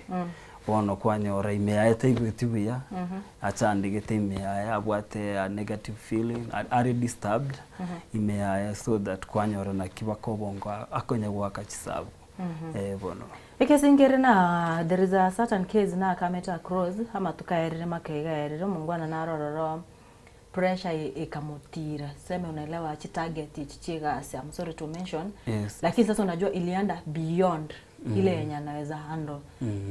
Bono kwanyora ime yaye taigweti buya, achandegete ime yaye abwate a negative feeling, are disturbed ime yaye so that kwanyora naki baka obongo akonya goaka chisabu. Eh bono. Ekesi nkere na there is a certain case nakamete across amatuko aerire makeigo aerire omongwana naro ororo pressure ekamotira seme unaelewa chitarget echi chia egasi I'm sorry to mention Yes. lakini sasa unajua ilienda beyond ile yenye anaweza handle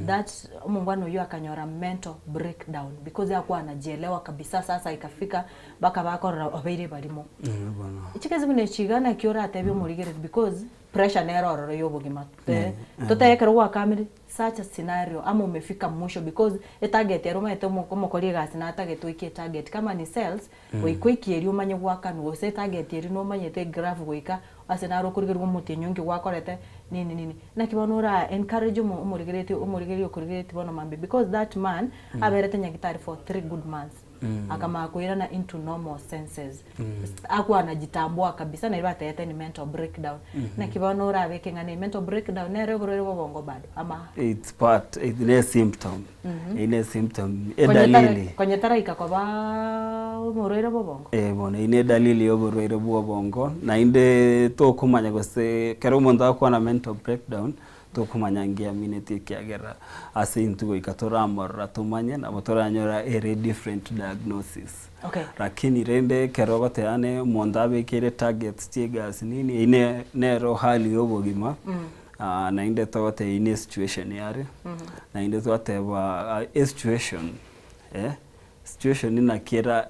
that omongwana oyio akanyora mental breakdown because hakuwa anajielewa kabisa sasa ikafika mpaka bakorora obeire barimo Bono. Chikesi buna echi iga naki oratebie omorigereria because pressure nere ororo ya obogima totebe ekero gwakamire such a scenario ama umefika mwisho because etarget ere omanyete omokori egasi natagete oike etarget kama ni sales goika oikie erio omanye goakanwa gose etarget eria nomanyete egraph goika ase naro okorigerigwa omotienyi onki gwakorete nini nini. Naki bono ora encourage omo omorigeretie omorigereria okorigeretie bono mambia because that man aberete nyagitari for three good months akamanya koirana into normal senses akwa anajitambua kabisa nario batebete ni mental breakdown naki bono orabeke ng'a ne mental breakdown nere oborwaire bwa obongo bado ama It's part, ne symptom, eye ne symptom, Konye tara edalili. konye taraika koba omorwaire bwa obongo. Eh bono eye ne edalili ya oborwaire bwa obongo, naende tokomanya gose ekero omonto agokwana mental breakdown, tokomanya ngiamineti ekiagera ase intwe goika toramorora tomanye nabo toranyora ere different diagnosis. Okay. Lakini rende ekero ogoteba ne omonto abekeire targets chia egasi nini, eyio ne nero hali ya obogima naende togoteba eyio ne situation yare, naende twateba esituation eh, situation naki era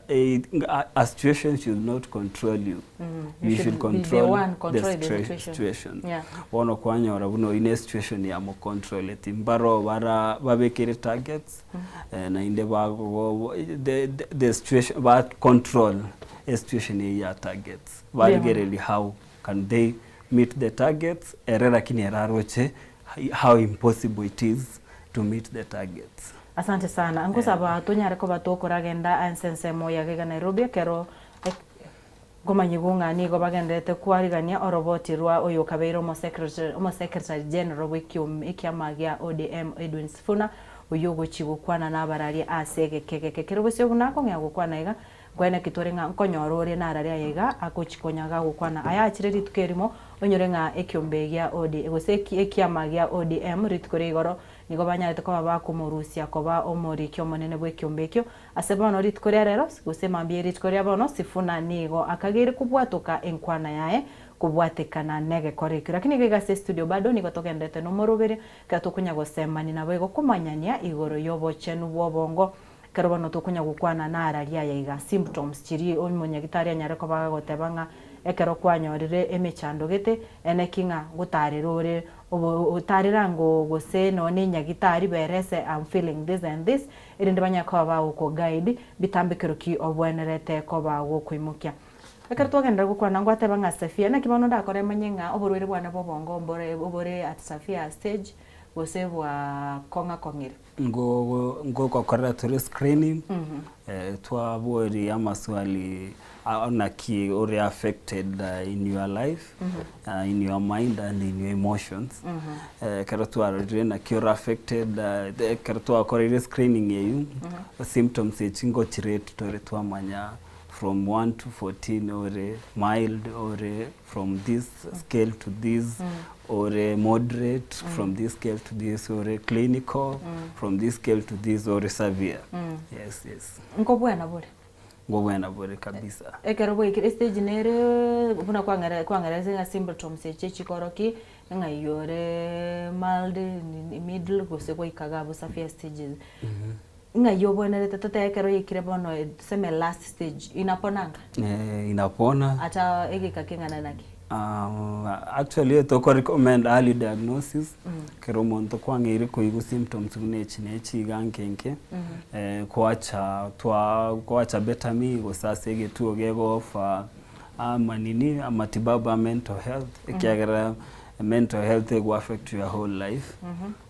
a situation should not control you, You you should should be the control one the controlling the situation. situation. Yeah. Bono kwanyora buna oyio ne situation yamocontroleti, mbaro bara babekeire targets naende bago the the situation ba control esituation eyio ya targets, barigereria how can they meet the targets ere lakini ere aroche how impossible it is to meet the targets. Asante sana. Ngosaba tonyare koba tokoragenda ase ensemo ya iga Nairobi ekero. Nkomanyigwa ng'a nigo bagendererete kwarigania oroboti rwa oyokabeire omosekretary omosekretary general bw'ekiom ekiama gia ODM Edwin Sifuna oyio ogochia gokwana nabararia ase egeka egeke kere bosio buna akong'ea gokwana iga Nkweneki tore ng'a nkonyora ore narare aya iga agochia konya gagokwana aya achire rituko erimo onyore ng'a ekiombe gia OD gose ekiama gia ODM rituko ria igoro nigo banyarete koba bakomorusia koba omoriki omonene bw'ekiombe ekio ase bono rituko ria rero gose mambia ye rituko ria bono Sifuna nigo akageire kobwatoka enkwana yaye kobwatekana negekora ekio lakini iga iga ase estudio bado nigo togenderete nomoroberio ekero tokonya gosemania naboigo komanyania igoro yobochenu bw'obongo Ekero bono tokonya gokwana nararia aya iga, symptoms chiria omonyagitari anyare koba agagoteba ng'a ekero kwanyorire emechando gete, eneki ng'a ngotarera ore obo otarera ngo gose nonye na enyagitari berese am feeling this and this, erinde banyare koba bagoko guide bitambekero ki obwenerete koba gokoimokia. Ekero twagenderera gokwana ngwateba ng'a severe, naki bono ndakore manye ng'a oborwaire bwane bwa obongo mbore obore at severe stage gose bwakong'akong'ire. Ngogokorera tore screening, twaboria amaswali naki ore affected in your life, in your mind and in your emotions. Ekero twarorire naki ore affected, ekero twakoreire screening eywo, symptoms echi ngochirate tore twamanya from one to 14 ore mild ore from this scale to this ore moderate from this scale to this ore clinical from this scale to this ore severe yes yes Nkobwena bore? Nkobwena bore kabisa. Ekero bwaikire estage nere buna kwang'era kwang'erese ng'a symptoms echi chikoroki ng'a ore mild, middle gose gwaika iga abwo severe stages. Ng'ai obwenerete totebe ekero yaikire bono tuseme last stage inapona anga? Eh, inapona. Ata egeka keng'ana naki? Actually toko recommend early diagnosis, ekero omonto kwang'eire koigwa symptoms buna echi na echi iga nke nke, kwacha twa kwacha better me gose ase egetuo gego offer amanini amatibabu a mental health, ekiagera mental health ego affect your whole life.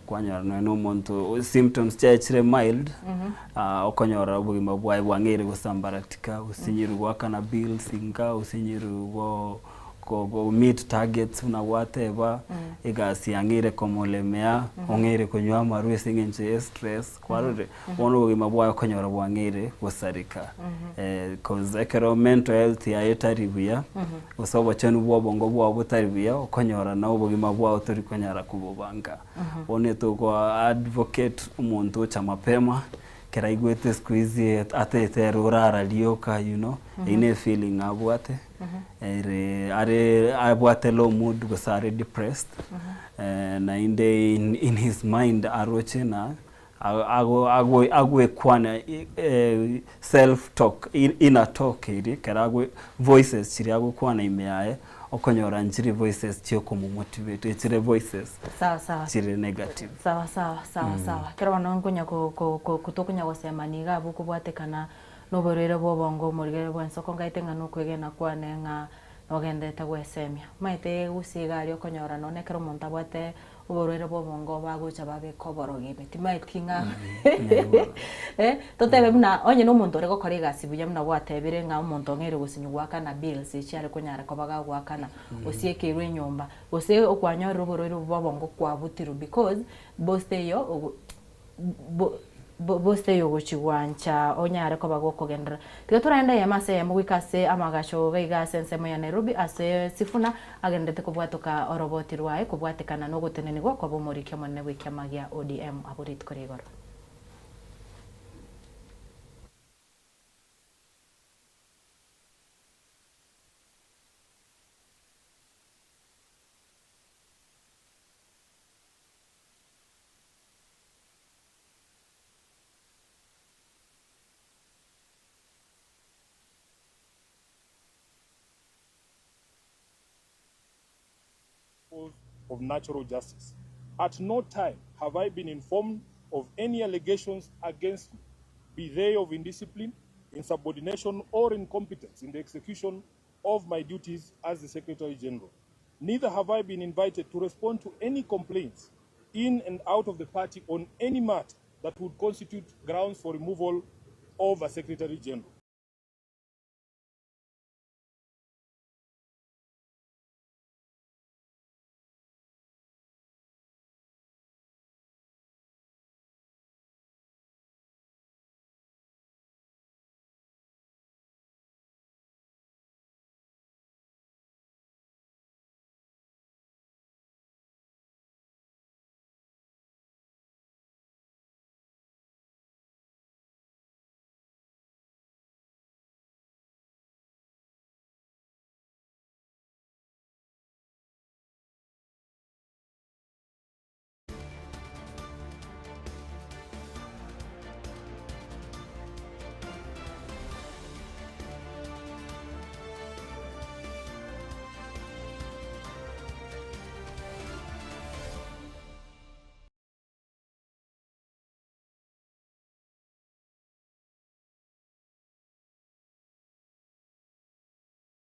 Kwanyora nonya na omonto symptoms chiaye chire mild, okonyora obogima bwaye bwang'eire gosambaratika, osinyirwe goakana bills inka, osinyirwe go go go meet targets buna gwateba, egasi yang'eire komolemea, ong'eire konywa amarwa ase eng'encho ya estress, kwarorire? Bono obogima bwaye okonyora bwang'eire gosareka. Coz ekero mental health yaye etari buya, gose obochenu bwa obongo bwao botari buya, okonyora na obogima bwao tori konyara kobobanga. Bono etoko advocate omonto ocha mapema, ekero aigwete siku hizi ataete ere orara rioka you know, eywo ne efeeling abwate, ere are abwate low mood gose are depressed, naende in his mind aroche ng'a Agwekwana self talk, inner talk eria ekero agwe voices chiria agokwana ime yaye, okonyora nchire voices chiokomomotivate, echire voices Sawa sawa. chire negative. Sawa sawa sawa sawa. Ekero bono nkonya ko- ko- ko- tokonya gosemania iga abwo okobwatekana na oborwaire bwa obongo omorigereria bwa ensoko ngaete ng'a nokwegena kwane ng'a nogenderete gwesemia. Omanyete gusii iga aria okonyora nonye ekero omonto abwate Oborwaire bw'obongo bagocha babeka oborogi ime, timaeti ng'a totebe buna onye na omonto ore gokora egasi buya buna gwatebire ng'a omonto ong'eire gosinywa goakana bills echi are konyara koba gagoakana, osiekeirwe enyomba, gose okwanyorire oborwaire obwo bw'obongo kwabutirwe because bost eyo ogo. Bost eyogochia gwancha onyare koba gokogenderera. Tiga toraende eyemo ase eyemo goika ase amagacho iga iga ase ensemo ya Nairobi ase Sifuna agendererete kobwatoka oroboti rwaye kobwatekana nogotenenigwa koba omoriki omonene bw'ekiama gia ODM abwo rituko ria igoro. of natural justice. At no time have I been informed of any allegations against me, be they of indiscipline, insubordination, or incompetence in the execution of my duties as the Secretary General. Neither have I been invited to respond to any complaints in and out of the party on any matter that would constitute grounds for removal of a Secretary General.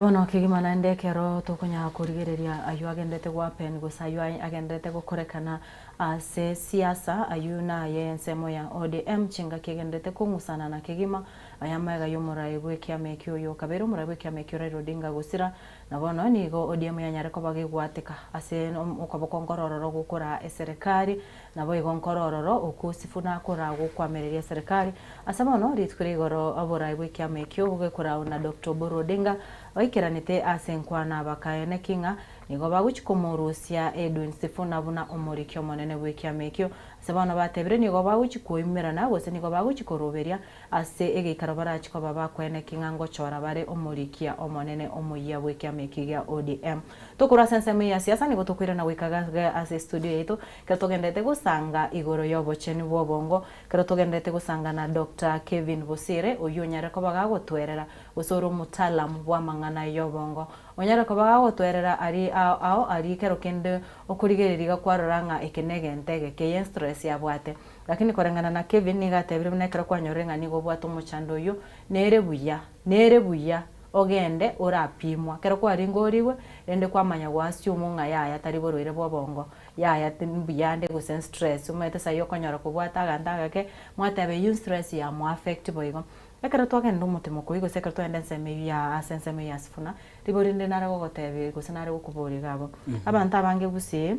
Bono kegima naende ekero tokonyara korigereria ayio agenderete gohappen gose ayio agenderete gokorekana ase siasa, ayio naye ensemo ya ODM chingaki egenderete kong'usana na kegima aya amaega y'omorai bw'ekiama ekio oyo okabeire omorai bw'ekiama ekio Raila Odinga gosira na bono nigo ODM yanyare koba gegwateka ase okoboko nkorororo gokoraa eserekari Naboigo nkore ororo okwo Sifuna akoraa gokwamereria eserekari. Ase bono, rituko ria igoro oborai bw'ekiama ekio bogekorao na Doctor Oburu Odinga baikeranete ase enkwana bakaeneki ng'a nigo bagochia komorusia Edwin Sifuna buna omoriki omonene bw'ekiama ekio. Ase bono batebire nigo bagochia koimerana gose nigo bagochia koroberia ase egeikaro barachie koba bakoeneki ng'a ngochora bare omorikia omonene omoyia bw'ekiama eki gia ODM. Tokorwa ase ensemo eye ya siasa nigo tokoirana goika gase ase estudio yaito Ekero togenderete gosanga igoro y'obochenu bw'obongo, ekero togenderete gosanga na Doctor Kevin Bosire, oyio onyare koba gagotwerera, gose ore omotalamu bw'amang'ana y'obongo, onyare koba gagotwerera aria ao ao aria ekero kende okorigereria iga kwarora ng'a eke negento egeke, eye estress yabwate. Lakini koreng'ana na Kevin nigo atebire buna ekero kwanyorire ng'a nigo obwate omochando oyio, nere buya, nere buya ogende orapimwa. Ekero kwaringorigwe, rende kwamanya goassume ng'a yaya tari borwaire bw'obongo, Yaya mbuya ande gose nstress omanyete sai okonyora kobwata aganto agake mwateba eyio nstress yamo affect boigo. Ekero twagenda omotemo koyio gose ekero twagenda ensemo eyio ya ase ensemo eyio ya sifuna, ribo rinde nare gogotebia gose nare gokoboria iga abwo. Abanto abange gusii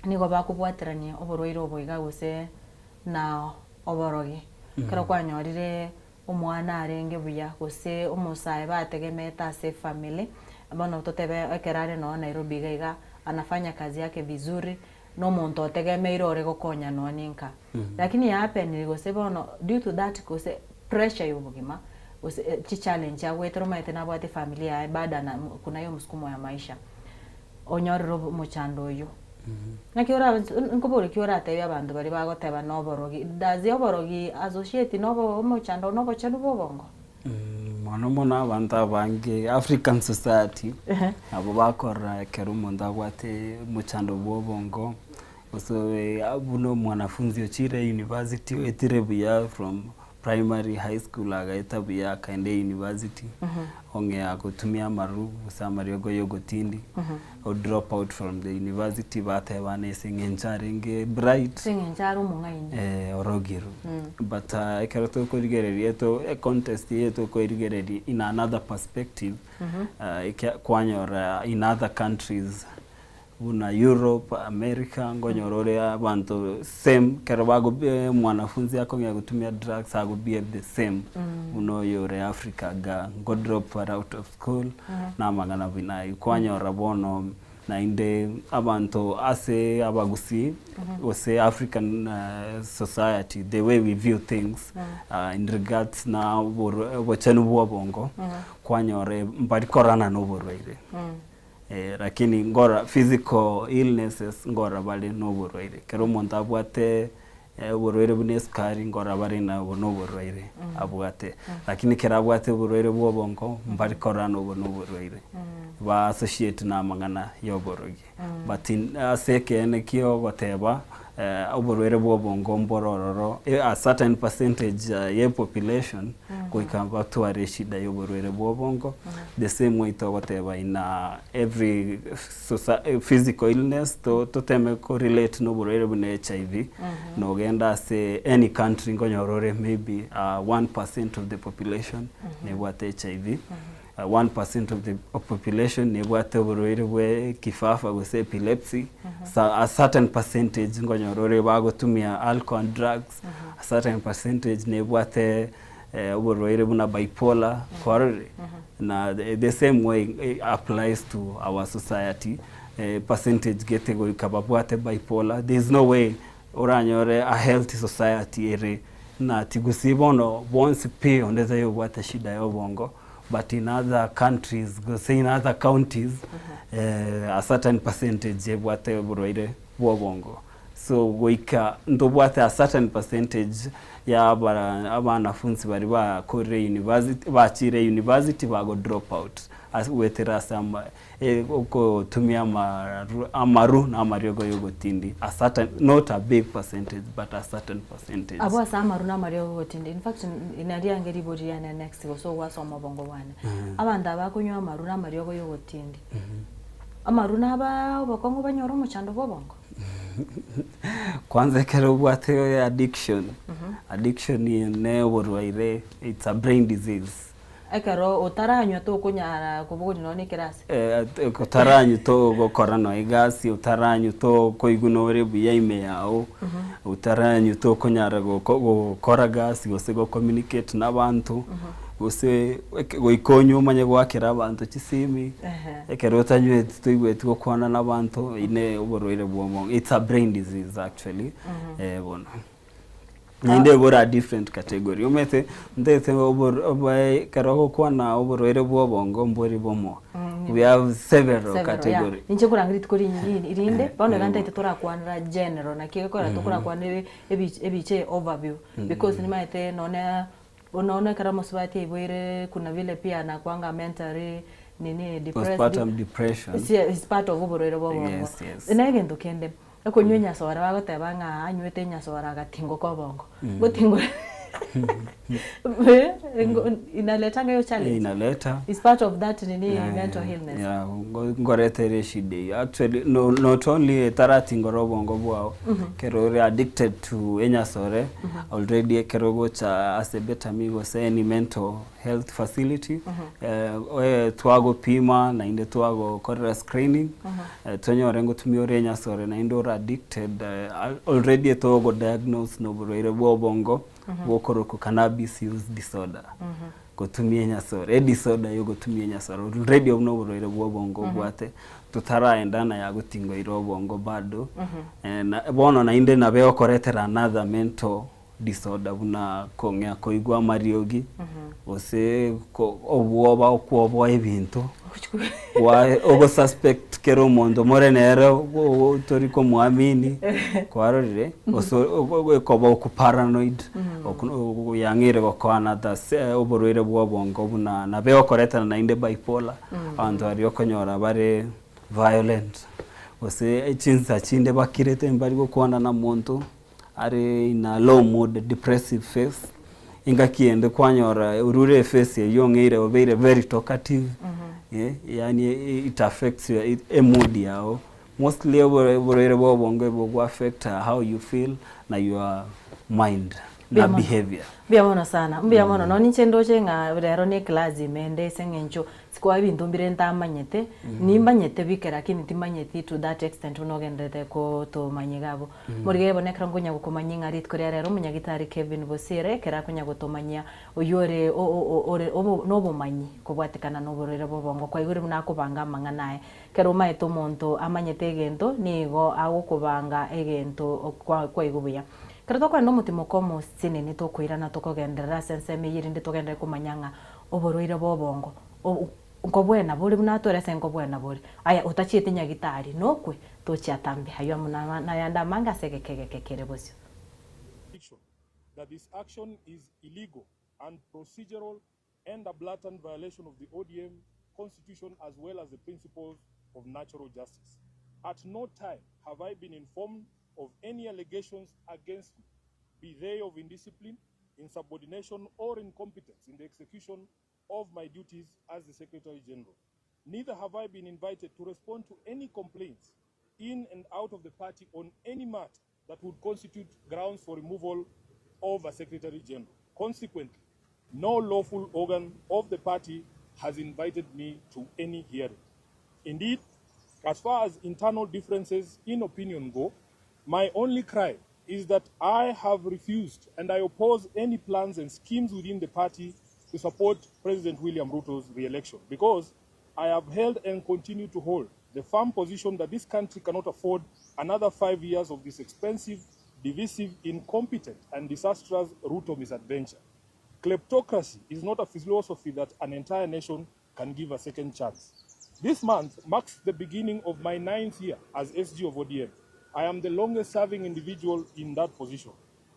nigo bakobwaterania oborwaire obo iga gose na oborogi. Ekero kwanyorire omwana arenge buya gose omosae bategemeete ase efamily, bono totebe ekero are noo Nairobi iga iga anafanya kazi yake vizuri, na omonto otegemeire ore gokonya nonye ninka. Lakini ya happenire gose bono due to that gose pressure ya obogima, gose chichallenge agoetera omanyete nabwate efamily yaye bado ana kunaye omosukumo ya maisha, onyorire omochando oyio. Naki orabe nkoboria ki oratebie abanto baria bagoteba noborogi, does oborogi associate na obo omochando na obochenu bwa obongo? Mono mono abanto abange African society nabo bakorora ekero omonto abwate omochando bwa obongo gose buna omwanafunzi ochire university oetire buya from primary, high school agaeta buya akaenda university ong'ea gotumia amaru gose amariogo ya ogotindi o drop out from the university batebana ase eng'encho arenge bright Ase eng'encho are omong'aini. eh, orogirwe but ekero tokorigereria eto econtest eye tokoerigereria in another perspective ekia kwanyora in other countries Buna Europe, America, nkonyora ore abanto same ekero bago mwanafunzi akong'ea gotumia drugs ago behave the same buna oyo ore Africa igaa, nko drop are out of school na amang'ana buna aywo. Kwanyora bono naende abanto ase abagusii gose African society the way we view things in regards na oboro obochenu bwa obongo, kwanyora mbari korana na oborwaire. Lakini ngora physical illnesses ngora bare noborwaire. Ekero omonto abwate oborwaire buna esukari ngora bare nabo noborwaire abwate. Lakini ekero abwate oborwaire bwa obongo mbari korora nobo noborwaire. Ba associate na amang'ana ya oborogi. But ase ekeene kia ogoteba oborwaire bwa obongo mboro ororo a certain percentage ye population goika batware eshida ya oborwaire bwa obongo the same way togoteba in every physical illness toteme ko relate na oborwaire buna HIV nogenda ase any country nkonyora ore maybe 1% of the population nebwate HIV. 1% of the population nebwate oborwaire bwe kifafa gose epilepsy, a certain percentage nkonyora ore bagotumia alcohol and drugs, a certain percentage nebwate oborwaire buna bipolar, kwarorire? Na the same way applies to our society, percentage gete goika babwate bipolar, there is no way oranyore a healthy society ere na tigusii bono bonsi pi onde taiyo obwate shida ya obongo but in other countries gose in other counties a certain percentage ebwate oborwaire bwa obongo. So goika ntobwate a certain percentage ya abara abanafunsi baria bakorire university bachire university bago drop out ase goetera ase ama ogotumia amaru amaru na amariogo ya ogotindi a certain not a big percentage but a certain percentage. Abwo ase amaru na amariogo ogotindi in fact nario ange ribori riane next gose ogwasoma obongo bwane. Abanto aba bakonywa amaru na amariogo ya ogotindi, amaru nabaa obokong'u banyore omochando bwa obongo? Kwanza ekero obwate addiction, addiction ne oborwaire it's a brain disease. Ekero otaranywa tokonyara kobogoria nonya na ekerasi. Otaranywa togokora nonya egasi, otaranywa tokoigwa nore buya ime yago, otaranywa tokonyara gokora gasi gose go communicate na abanto, gose goika onywe omanye goakera abanto chisimi, ekero otanyweti toigweti gokwana na abanto, eywo ne oborwaire bwa obongo, it's a brain disease actually, bono. Naende ebore a different category, omanyete ntagete obor obae ekero ogokwana oborwaire bwa obongo mbori bomo, we have several Several, yeah. category. Inche nkorangeria rituko rinde, bono iga ntaete torakwanera general naki egekogera tokorakwana ebi ebiche overview because nimanyete nonye Bono ekero omosubati aiboire kuna vile pia anakuanga mentally nini depressed. Postpartum depression. Sia is part of oborwaire bwa obongo. Yes, yes. Na egento kende, okonywa enyasore bagoteba ng'a anywete enyasore agatingoka obongo. Gotingora inaletanga hiyo challenge. Inaleta. Is part of that nini mental illness. Yeah, nkoreta ere eshida eyio. Actually, no, not only etaratingora obongo bwao, Ekero ore addicted to enyasore, already ekero ogocha ase Better Me gose any mental health facility, twagopima naende twagokorera screening, tonyore ngotumia ore enyasore naende ore addicted, already etogo diagnose na oborwaire bwa obongo bokorokwa cannabis use disorder. Gotumia enyasore, edisorder ya ogotumia enyasore, already obwo noborwaire bwa obongo obwate, totaraendana ya gotingoira obongo bado, na bono naende nabo egokoretera another mental disorder buna kong'ea koigwa amariogi, gose ko obwoba okwoboa ebinto, gwa ogosuspect kera omonto more nere tori komoamini, kwarorire, gose ekoba okoparanoid. Yang'eire gokoa another oborwaire bwa obongo buna nabo egokoretana naende bipolar, abanto baria okonyora bare violent, gose chinsa chinde bakirete mbari gokwana na monto, are in a low mood, depressive phase, engaki ende kwanyora orure ephase eywo ong'eire obeire very talkative, yaani it affects your emood yago. Mostly oborwaire bwa obongo igo bwa affect how you feel na your mind na behavior. Mbuya mono sana, mbuya mono. Nonya inche ndoche ng'a rero ne class ime ende ase eng'encho sikoa ebinto mbire ntamanyete, nimbanyete bike lakini timanyeti to that extent buna ogenderete kotomanya iga abwo. Morigereria bono ekero nkonya gokomanyia ng'a rituko ria rero omonyagitari Kevin Bosire ekero akonya gotomanyia oyio ore ore nobomanyi kobwatekana noborwaire bwa obongo kwaigure buna akobanga amang'ana aye. Ekero omaete omonto amanyete egento, nigo agokobanga egento kwaigwa buya. Ekero tokorenda omotimoko omosinini tokoirana tokogenderera ase ensemo eyio erinde togenderere komanya ng'a oborwaire bw'obongo nkobwena bore buna atwerese nkobwena bore. Aya otachieti nyagitari nokwe tochia atambe ayio amo nayande amange ase egeka egeke kere bosio. That this action is illegal and procedural and a blatant violation of the ODM constitution as well as the principles of natural justice. At no time have I been informed of any allegations against me, be they of indiscipline, insubordination or incompetence in the execution of my duties as the Secretary General. Neither have I been invited to respond to any complaints in and out of the party on any matter that would constitute grounds for removal of a Secretary General. Consequently, no lawful organ of the party has invited me to any hearing. Indeed, as far as internal differences in opinion go, my only crime is that I have refused and I oppose any plans and schemes within the party to support President William Ruto's re-election because I have held and continue to hold the firm position that this country cannot afford another 5 years of this expensive, divisive, incompetent, and disastrous Ruto misadventure. Kleptocracy is not a philosophy that an entire nation can give a second chance. This month marks the beginning of my 9th year as SG of ODM. I am the longest serving individual in that position.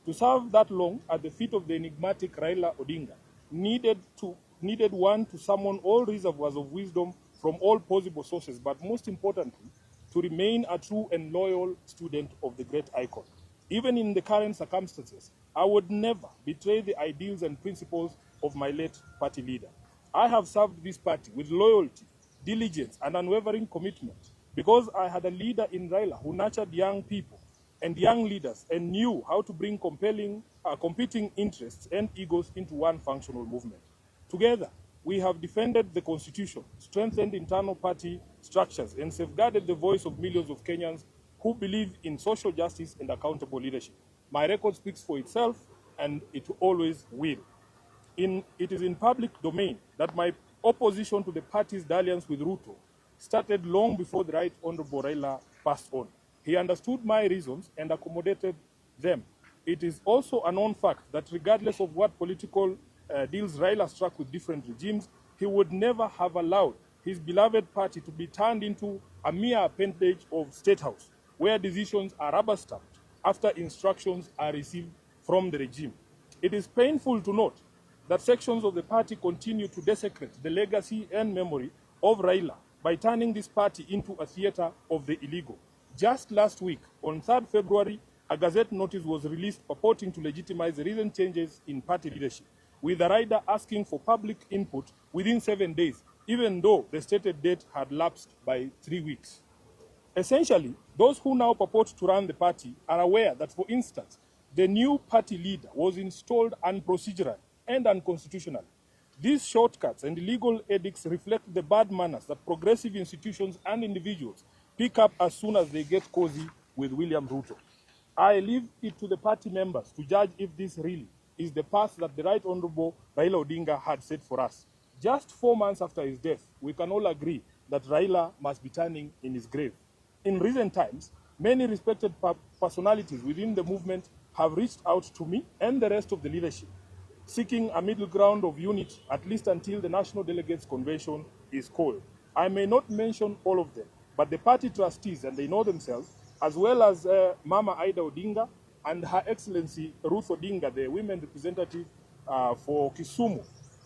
To serve that long at the feet of the enigmatic Raila Odinga needed, to, needed one to summon all reservoirs of wisdom from all possible sources, but most importantly, to remain a true and loyal student of the great icon. Even in the current circumstances, I would never betray the ideals and principles of my late party leader. I have served this party with loyalty, diligence, and unwavering commitment because I had a leader in Raila who nurtured young people and young leaders and knew how to bring compelling, competing interests and egos into one functional movement. Together, we have defended the constitution, strengthened internal party structures, and safeguarded the voice of millions of Kenyans who believe in social justice and accountable leadership. My record speaks for itself, and it always will. In, it is in public domain that my opposition to the party's dalliance with Ruto started long before the Right Honorable Raila passed on. He understood my reasons and accommodated them. It is also a known fact that regardless of what political deals Raila struck with different regimes, he would never have allowed his beloved party to be turned into a mere appendage of State House, where decisions are rubber stamped after instructions are received from the regime. It is painful to note that sections of the party continue to desecrate the legacy and memory of Raila by turning this party into a theater of the illegal. Just last week, on 3rd February, a Gazette notice was released purporting to legitimize the recent changes in party leadership, with the rider asking for public input within 7 days, even though the stated date had lapsed by 3 weeks. Essentially, those who now purport to run the party are aware that, for instance, the new party leader was installed unprocedurally and unconstitutionally. These shortcuts and illegal edicts reflect the bad manners that progressive institutions and individuals pick up as soon as they get cozy with William Ruto. I leave it to the party members to judge if this really is the path that the Right Honorable Raila Odinga had set for us. Just 4 months after his death, we can all agree that Raila must be turning in his grave. In recent times, many respected personalities within the movement have reached out to me and the rest of the leadership, seeking a middle ground of unity, at least until the National Delegates Convention is called. I may not mention all of them, but the party trustees, and they know themselves, as well as Mama Ida Odinga and Her Excellency Ruth Odinga, the women representative for Kisumu,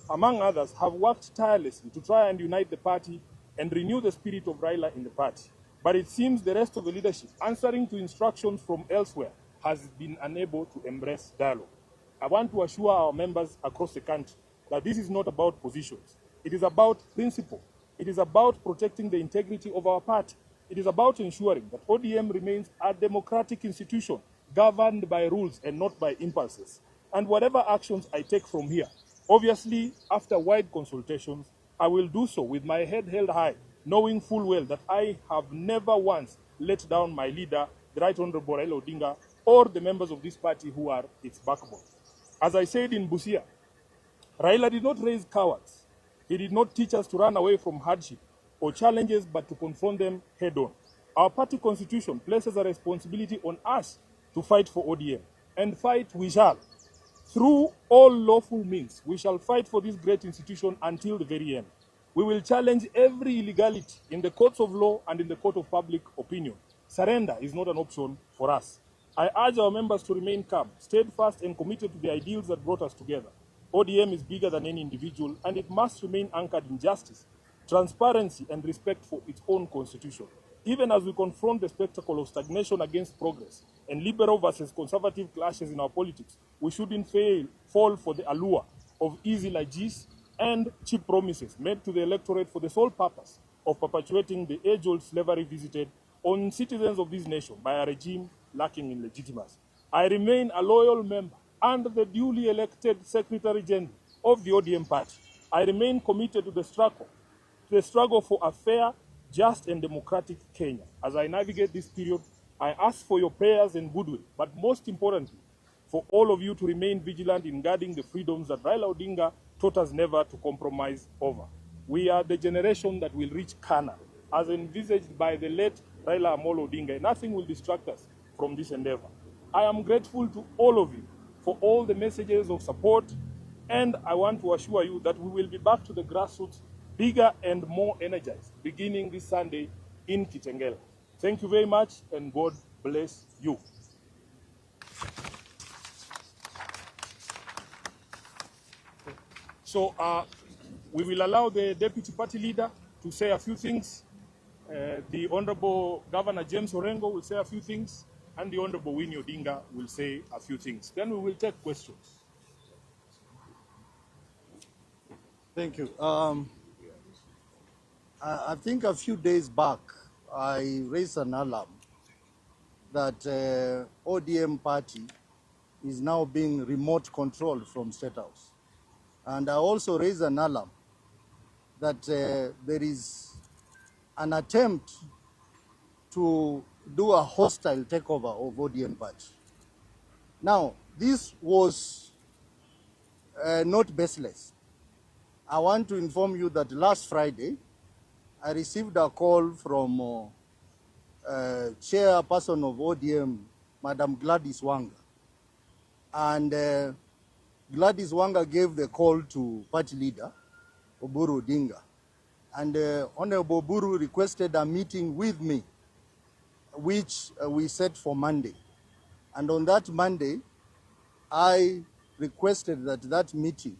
among others, have worked tirelessly to try and unite the party and renew the spirit of Raila in the party. But it seems the rest of the leadership, answering to instructions from elsewhere, has been unable to embrace dialogue. I want to assure our members across the country that this is not about positions. It is about principle. It is about protecting the integrity of our party. It is about ensuring that ODM remains a democratic institution governed by rules and not by impulses. And whatever actions I take from here, obviously after wide consultations, I will do so with my head held high, knowing full well that I have never once let down my leader, the Right Honorable Raila Odinga, or the members of this party who are its backbone. As I said in Busia, Raila did not raise cowards. He did not teach us to run away from hardship or challenges, but to confront them head on. Our party constitution places a responsibility on us to fight for ODM, and fight we shall. Through all lawful means, we shall fight for this great institution until the very end. We will challenge every illegality in the courts of law and in the court of public opinion. Surrender is not an option for us. I urge our members to remain calm, steadfast, and committed to the ideals that brought us together. ODM is bigger than any individual, and it must remain anchored in justice, transparency, and respect for its own constitution. Even as we confront the spectacle of stagnation against progress and liberal versus conservative clashes in our politics, we shouldn't fall for the allure of easy largesse and cheap promises made to the electorate for the sole purpose of perpetuating the age-old slavery visited on citizens of this nation by a regime lacking in legitimacy. I remain a loyal member and the duly elected Secretary General of the ODM party. I remain committed to the struggle for a fair, just and democratic Kenya. As I navigate this period, I ask for your prayers and goodwill, but most importantly, for all of you to remain vigilant in guarding the freedoms that Raila Odinga taught us never to compromise over. We are the generation that will reach Canaan, as envisaged by the late Raila Amolo Odinga. Nothing will distract us from this endeavor. I am grateful to all of you for all the messages of support, and I want to assure you that we will be back to the grassroots bigger and more energized, beginning this Sunday in Kitengela. Thank you very much, and God bless you. So uh, we will allow the deputy party leader to say a few things. Uh, the Honorable Governor James Orengo will say a few things, and the Honorable Winnie Odinga will say a few things. Then we will take questions. Thank you. Um, I, I think a few days back, I raised an alarm that uh, ODM party is now being remote controlled from State House. And I also raised an alarm that uh, there is an attempt to do a hostile takeover of ODM party. Now, this was uh, not baseless. I want to inform you that last Friday, I received a call from uh, uh, chairperson of ODM, Madam Gladys Wanga. And uh, Gladys Wanga gave the call to party leader, Oburu Odinga. And uh, Honorable Oburu requested a meeting with me, which uh, we set for Monday. And on that Monday, I requested that that meeting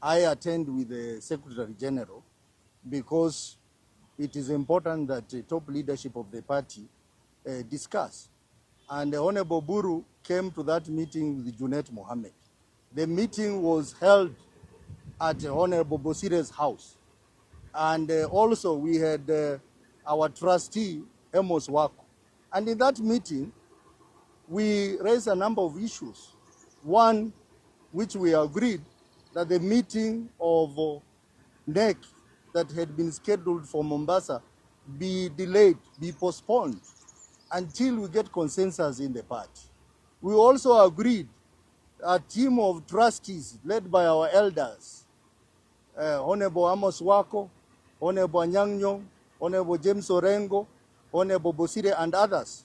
I attend with the Secretary General because it is important that the top leadership of the party uh, discuss. And the Honorable Buru came to that meeting with Junet Mohammed. The meeting was held at Honorable Bosire's house. And uh, also we had uh, our trustee, Amos Wako. And in that meeting, we raised a number of issues. One, which we agreed that the meeting of uh, NEC that had been scheduled for Mombasa be delayed, be postponed until we get consensus in the party. We also agreed a team of trustees led by our elders, uh, Honorable Amos Wako, Honorable Anyang' Nyong'o, Honorable James Orengo, Honorable Bosire, and others,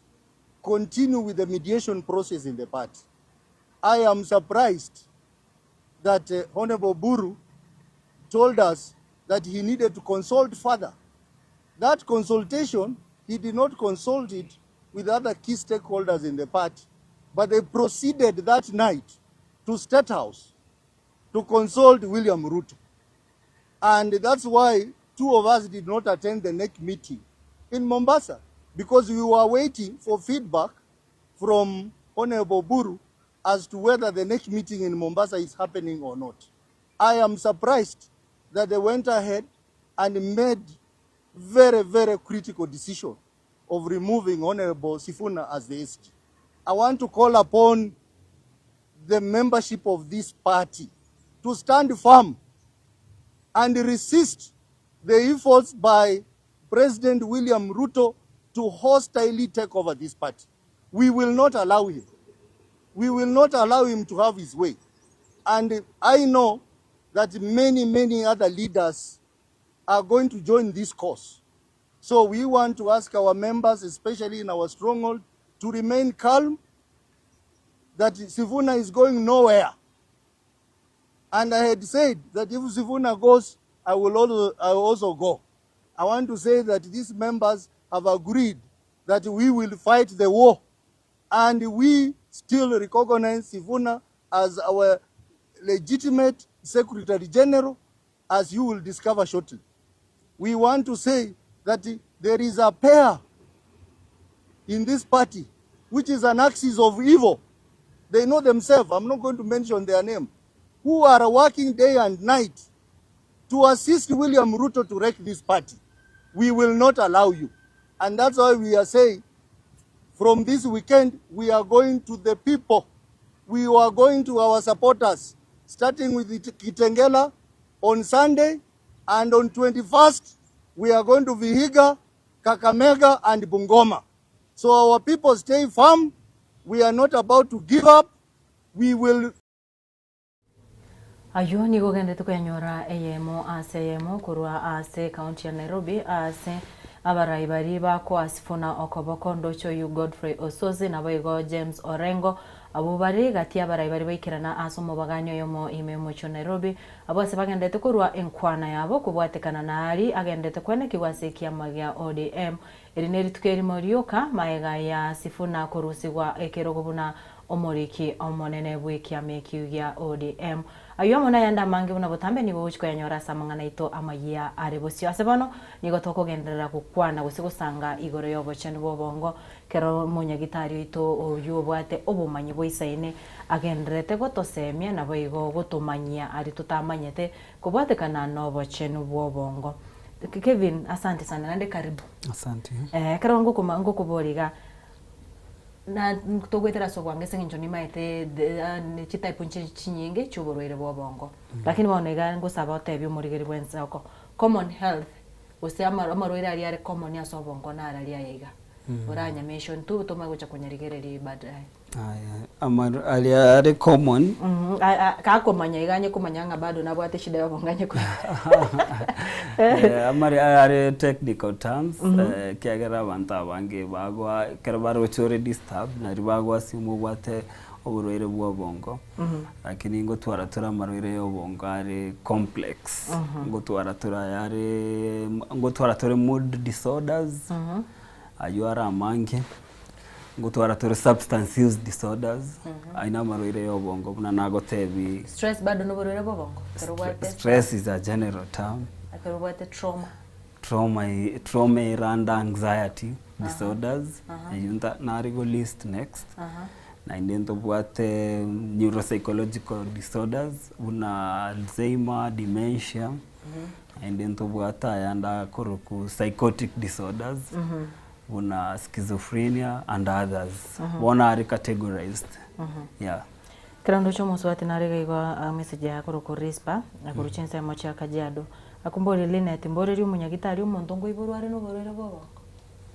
continue with the mediation process in the party. I am surprised that uh, Honorable Buru told us that he needed to consult further. That consultation, he did not consult it with other key stakeholders in the party, but they proceeded that night to State House to consult William Ruto. And that's why two of us did not attend the next meeting in Mombasa, because we were waiting for feedback from Honorable Buru as to whether the next meeting in Mombasa is happening or not. I am surprised that they went ahead and made very, very critical decision of removing Honorable Sifuna as the SG. I want to call upon the membership of this party to stand firm and resist the efforts by President William Ruto to hostilely take over this party. We will not allow him. We will not allow him to have his way. And I know that many, many other leaders are going to join this cause. So we want to ask our members, especially in our stronghold, to remain calm, that Sifuna is going nowhere. And I had said that if Sifuna goes, I will also, I will also go. I want to say that these members have agreed that we will fight the war. And we still recognize Sifuna as our legitimate Secretary General, as you will discover shortly. We want to say that there is a pair in this party, which is an axis of evil. They know themselves, I'm not going to mention their name, who are working day and night to assist William Ruto to wreck this party. We will not allow you. And that's why we are saying from this weekend, we are going to the people. We are going to our supporters, starting with the Kitengela on Sunday, and on 21st, we are going to Vihiga, Kakamega, and Bungoma. So our people stay firm. We are not about to give up. We will Ayio nigo ogenderete koyanyora eyemo ase eyemo korwa ase ekaunti ya Nairobi ase abarai baria bakoa Sifuna okoboko ndoche oyio Godfrey Osotsi naboigo James Orengo. Abwo bare gati y'abarai baria baikerana ase omobagani oyomo ime y'omochie o Nairobi, abwo ase bagenderete korua enkwana yabo kobwatekana na aria agenderete kwenekigwa ase ekiama gia ODM. Eri nerituko erimo rioka magega ya Sifuna korusigwa ekerogo buna omoriki omonene bw'ekiama ekio gia ODM. Ayio amo nayande amange buna botambe nigo ogochia koyanyora ase amang'ana aito amayia are bosio. Ase bono nigo tokogenderera gokwana gose gosanga igoro y'obochenu bw'obongo Kera omonyagitari oito oyio obwate obomanyi boisaine agendererete gotosemia naboigo gotomanyia aria totamanyete kobwatekana nobochenu bw'obongo. Kevin, asante sana naende karibu. Asante. Eh, ekero ngokoma ngokoboria iga, na togoetera ase obwango ase eng'encho nimaete the yaani chitype nchire chinyinge chia oborwaire bwa obongo. Lakini bono iga ngosaba otebie omorigereria bwa ensoko, common health Gose amarwaire aria are common ase obongo narari aya iga, oranyameshe intwe tomanye gocha konyarigereria baadaye. Aya, amar aria are common. Gakomanya iga anye komanya ng'a bado nabwate eshida ya obongo anye ko Amare aya are technical terms, ekiagera abanto abange bagoa ekero baroche ore disturbed nari bago assume obwate oborwaire bwa obongo. Lakini ngotwara tore amarwaire ya obongo are complex, ngotwara tore ayare ngotwara tore mood disorders, aywo are amange, ngotwara tore substance use disorders, aywo na amarwaire ya obongo buna nagotebi. Stress bado na oborwaire bwa obongo? Ekero obwate Stress is a general term. Ekero obwate trauma. Trauma trauma ere under anxiety disorders, eywo nta nare go list next. Naende ntobwate neuropsychological disorders buna Alzheimer, dementia, naende ntobwate ayande akorokwa psychotic disorders buna schizophrenia and others. Bono are categorized, yeah. Ekero ndoche omosubati nare iga igo message yaye akorokwa Risper, akorwa chinsemo chia Kajiado, akomboria Linet, mborerie omonyagitari omonto nkoiborwa are noborwaire bwa obongo?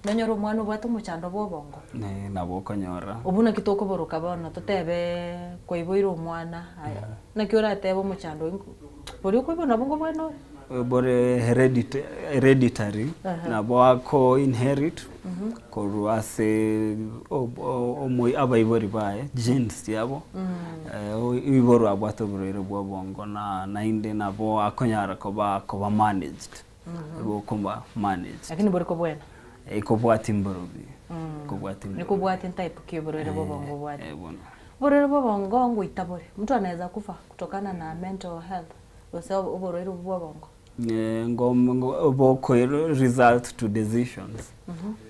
Nonyore omwana obwate omochando bw'obongo. Ee, nabo okonyora. Obwo naki tokoboroka bono totebe kwaiboire omwana aya, naki oratebe omochando oyo boria okoiborwa nabwo nkobwene ore? Bore heredita hereditary, nabo ako inherit korwa ase omo abaibori baye, genes chiabo, oiborwa abwate oborwaire bwa obongo na naende nabo akonyara koba koba managed. Egokoba managed. Lakini bori kobwena. Ekobwati mborobi. Ekobwati mborobi. Ekobwati ntype ki oborwaire bwa obongo obwate? Eh bono. Oborwaire bwa obongo ngoita bore. Mtu anaweza kufa kutokana na mental health gose oborwaire obwo bwa obongo. Ngo boko result to decisions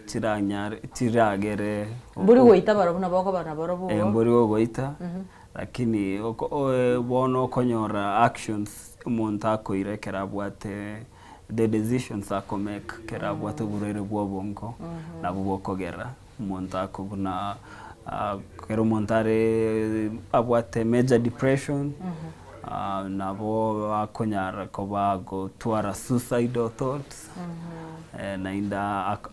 chiranyare chiragere. Mbori goita barobwo nabo okoba nabarobwo igo. Mbori gogoita lakini bono okonyora actions Omonto akoira ekero abwate the decisions akomake ekero abwate oborwaire bwa obongo nabwo bokogera omonto ako buna ekero omonto are abwate major depression nabo akonyara koba agotwara suicidal thoughts naende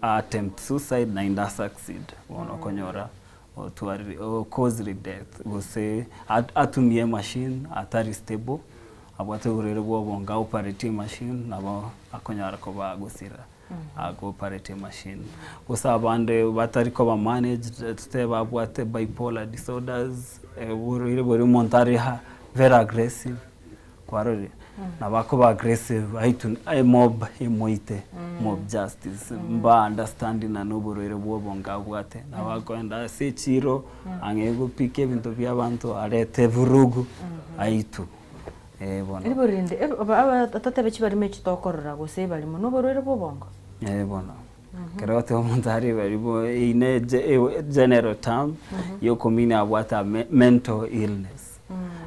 attempt suicide naende asucceed bono okonyora Otwarire o caused death gose atumie emachine atari stable abwate oborwaire bwa obongo a operate emachine nabo akonyara koba agosira ago operate emachine. Gose abande batari koba managed totebe babwate bipolar disorders oborwaire boria omonto are very aggressive. Kwarorire? Nabo akoba aggressive aitwe emob emoite, mob justice, mba understanding na noborwaire bwa obongo abwate. Nabo akoenda ase echiro, ang'e gopika ebinto bia abanto, arete vurugu, aitwe. Eh bono. Ribo rinde, aba totebe chibarimo echi tokorora gose ebarimo, noborwaire bwa obongo? Eh bono. Ekero ogoteba omonto are ebarimo, eyio ne general term, yokomean abwate a mental illness.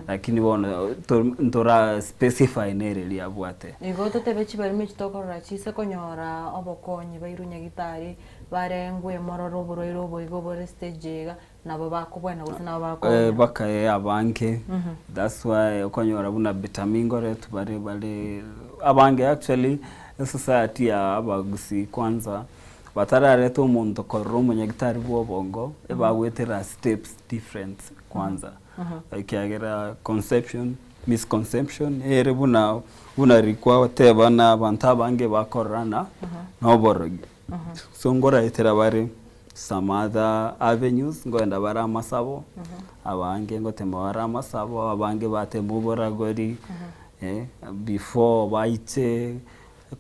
Lakini bono ntora specify nere riria abwate. Igo totebe chibarimo echi tokorora chise konyora obokonyi bairwe nyagitari, barengwe morore oborwaire obo igo bore stage iga, nabo bakobwena gose nabo bakonya. Bakae abange, that's why okonyora buna Bitamingoret bare bare abange actually esociety ya abagusii kwanza batarareta omonto korora omonyagitari bwa obongo, ebagoetera steps different kwanza. Ekiagera conception, misconception ere buna buna rikwateba na abanto abange bakororana na oborogi. So ngoraetera bare. some other avenues, nkoenda bare amasabo, abange ngotema bare amasabo, abange batema oboragori, before baiche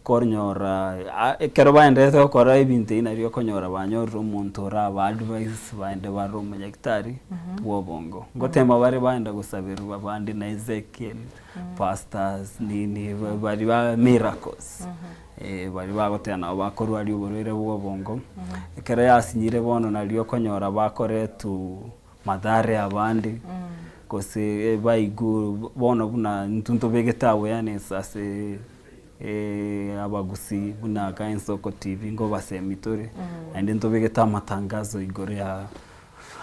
konyora ekero baenderete gokora ebinto ebi nario okonyora banyorire omonto oraba advise baende barore omonyagitari bwa obongo. Ngotema bare baenda gosaberwa abande na Ezekiel, pastors nini baria ba miracles, baria bagoteba nabo bakorwaria oborwaire bwa obongo. Ekero yasinyire bono nario okonyora bakoretwa Mathare abande, gose baigwe bono buna intwe ntobegete awareness ase abagusii buna iga Ensoko TV nkobasemi tore, naende ntobegete amatangazo igoro ya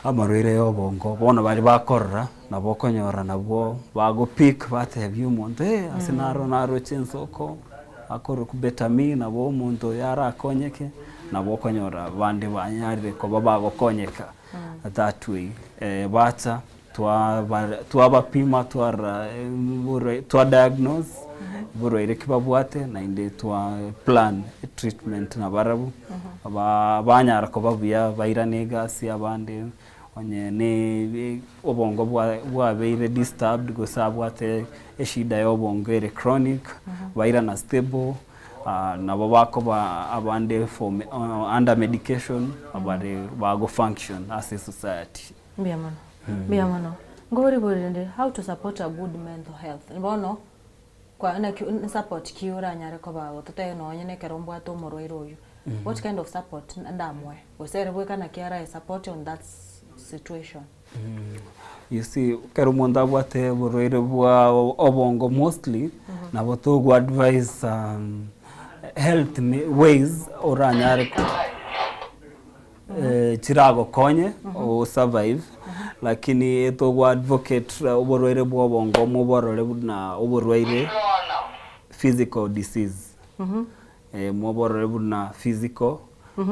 amarwaire ya obongo, bono baria bakorora nabo okonyora nabwo bago pick batebia omonto eh ase naro naroche ensoko akorokwa Betamee nabo omonto oyo arakonyeke, nabo okonyora abande banyarire koba bagokonyeka. That way bacha twabapima twarora twa diagnose oborwaire ki babwate naende twa plan treatment nabarabwo banyara koba buya bairane egasi abande onye ne obongo bwabeire disturbed gose abwate eshida ya obongo ere chronic bairana stable. Nabo bakoba abande for under medication bare bago function ase society. Mbuya mono, mbuya mono. Nkoboria rende how to support a good mental health. Bono kwa naki support ki oranyare koba totebe nonye na ekero mbwate omorwaire oywo, what kind of support ndamoe? Gose ere bweka naki arae support on that situation? You see, ekero omonto abwate oborwaire bwa obongo mostly, nabo togo advise health ways oranyare chiragokonye o survive, lakini togo advocate oborwaire bwa obongo moborore buna oborwaire physical disease. Moborore buna physical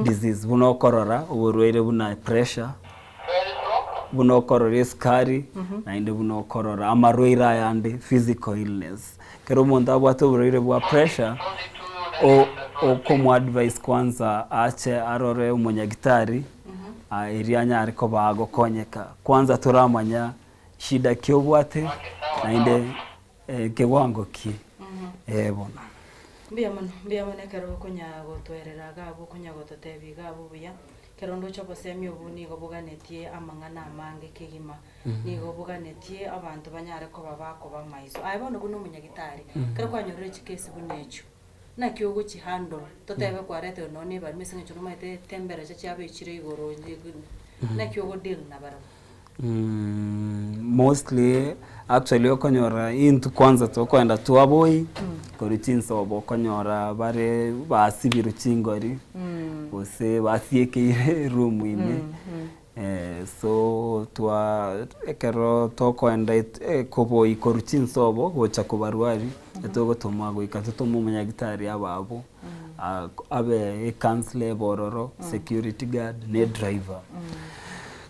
disease, buna okorora oborwaire buna pressure, buna okorora esukari, naende buna okorora amarwaire ayande physical illness. Ekero omonto abwate oborwaire bwa pressure, okomoadvise kwanza ache arore omonyagitari, erio anyare koba agokonyeka. Kwanza toramanya shida ki obwate, naende Ekewango ki? Ee bono. Mbuya mono, mbuya mono ekero okonya gotwerera iga abwo okonya gototebia iga abwo buya, ekero ndoche obosemia obwo nigo boganetie amang'ana amange kegima, nigo boganetie abanto banyare koba bakoba amaiso. Aye bono buna omonyagitari, ekero kwanyorire chikesi buna echio, naki ogochi handle, totebe kwareterwe nonye na ebarimo ase eng'encho nomanyete temperature chiabo echire igoro, naki ogo deal nabarabwo? Mostly actually okonyora intwe kwanza tokoenda twaboi korwa chinsobo okonyora bare basibirwe chingori gose basiekeire eroom ime so twa ekero tokoenda koboi korwa chinsobo gocha kobarwari etogotoma goika totome omonyagitari abe abwo abe ecounsellor ebe ororo, security guard na edriver.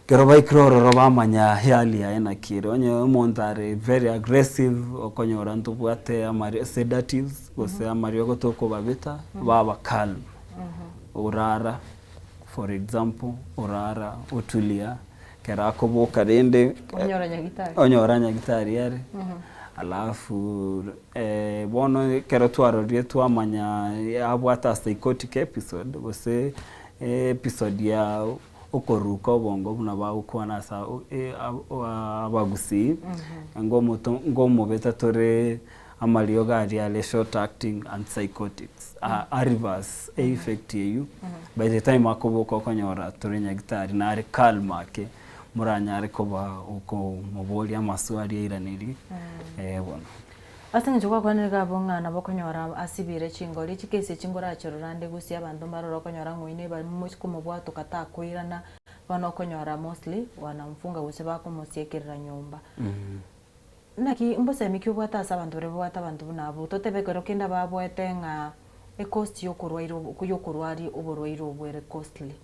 Ekero baikire ororo bamanya hali yaye naki ere, onye omonto are very aggressive okonyora ntobwate amari sedatives gose amariogo tokobabeta baba calm, orara for example orara otulia ekero akoboka rende Onyora nyagitari. onyora nyagitari are alafu bono ekero twarorire twamanya abwate a psychotic episode gose episode ya okoruka obongo buna bagokwana ase abagusii, ngomobeta tore amariogo aria are short acting antipsychotics, a reverse effect eywo, by the time akoboka okonyora tore nyagitari nare calm ake, moranyare koba okomoboria amaswali airanerie, bono. Ase eng'encho gwakwanire iga abwo ng'a nabo okonyora asibire chingori, chikesi echi nkorachirora ande gose abanto mbarore okonyora ng'a oyio neba mochie komobwatoka takoirana, bono okonyora mostly wanamfunga gose bakomosiekerera nyomba. Naki mbosemi ki obwate ase abanto baria babwate abanto buna abwo? Totebe ekero kende baboete ng'a ecost yokorwaire yokorwaria oborwaire obwo ere costly.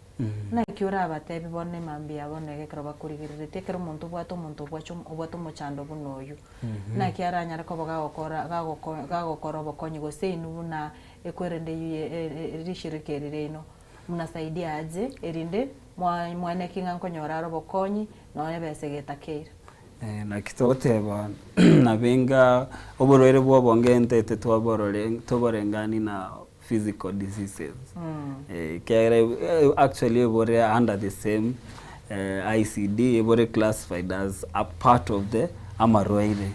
Naki orabatebi bono emambia ya bono iga ekero bakorigereretie ekero omonto obwate omonto obwache obwate omochando buna oyio, naki aranyare koba gagokora gagoko gagokora obokonyi gose inwe buna ekwerende eywo ye rishirika eri riaino. Mnasaidia aje erinde mwa mweneki ng'a nkonyora are obokonyi nonya ebesa egetakeire. Eh, naki togoteba nabenga oborwaire bwa obonge ntete twaborore toborengani na physical diseases Eh, ekiagera eh, actually ebore under the same eh, ICD ebore classified as a part of the amarwaire.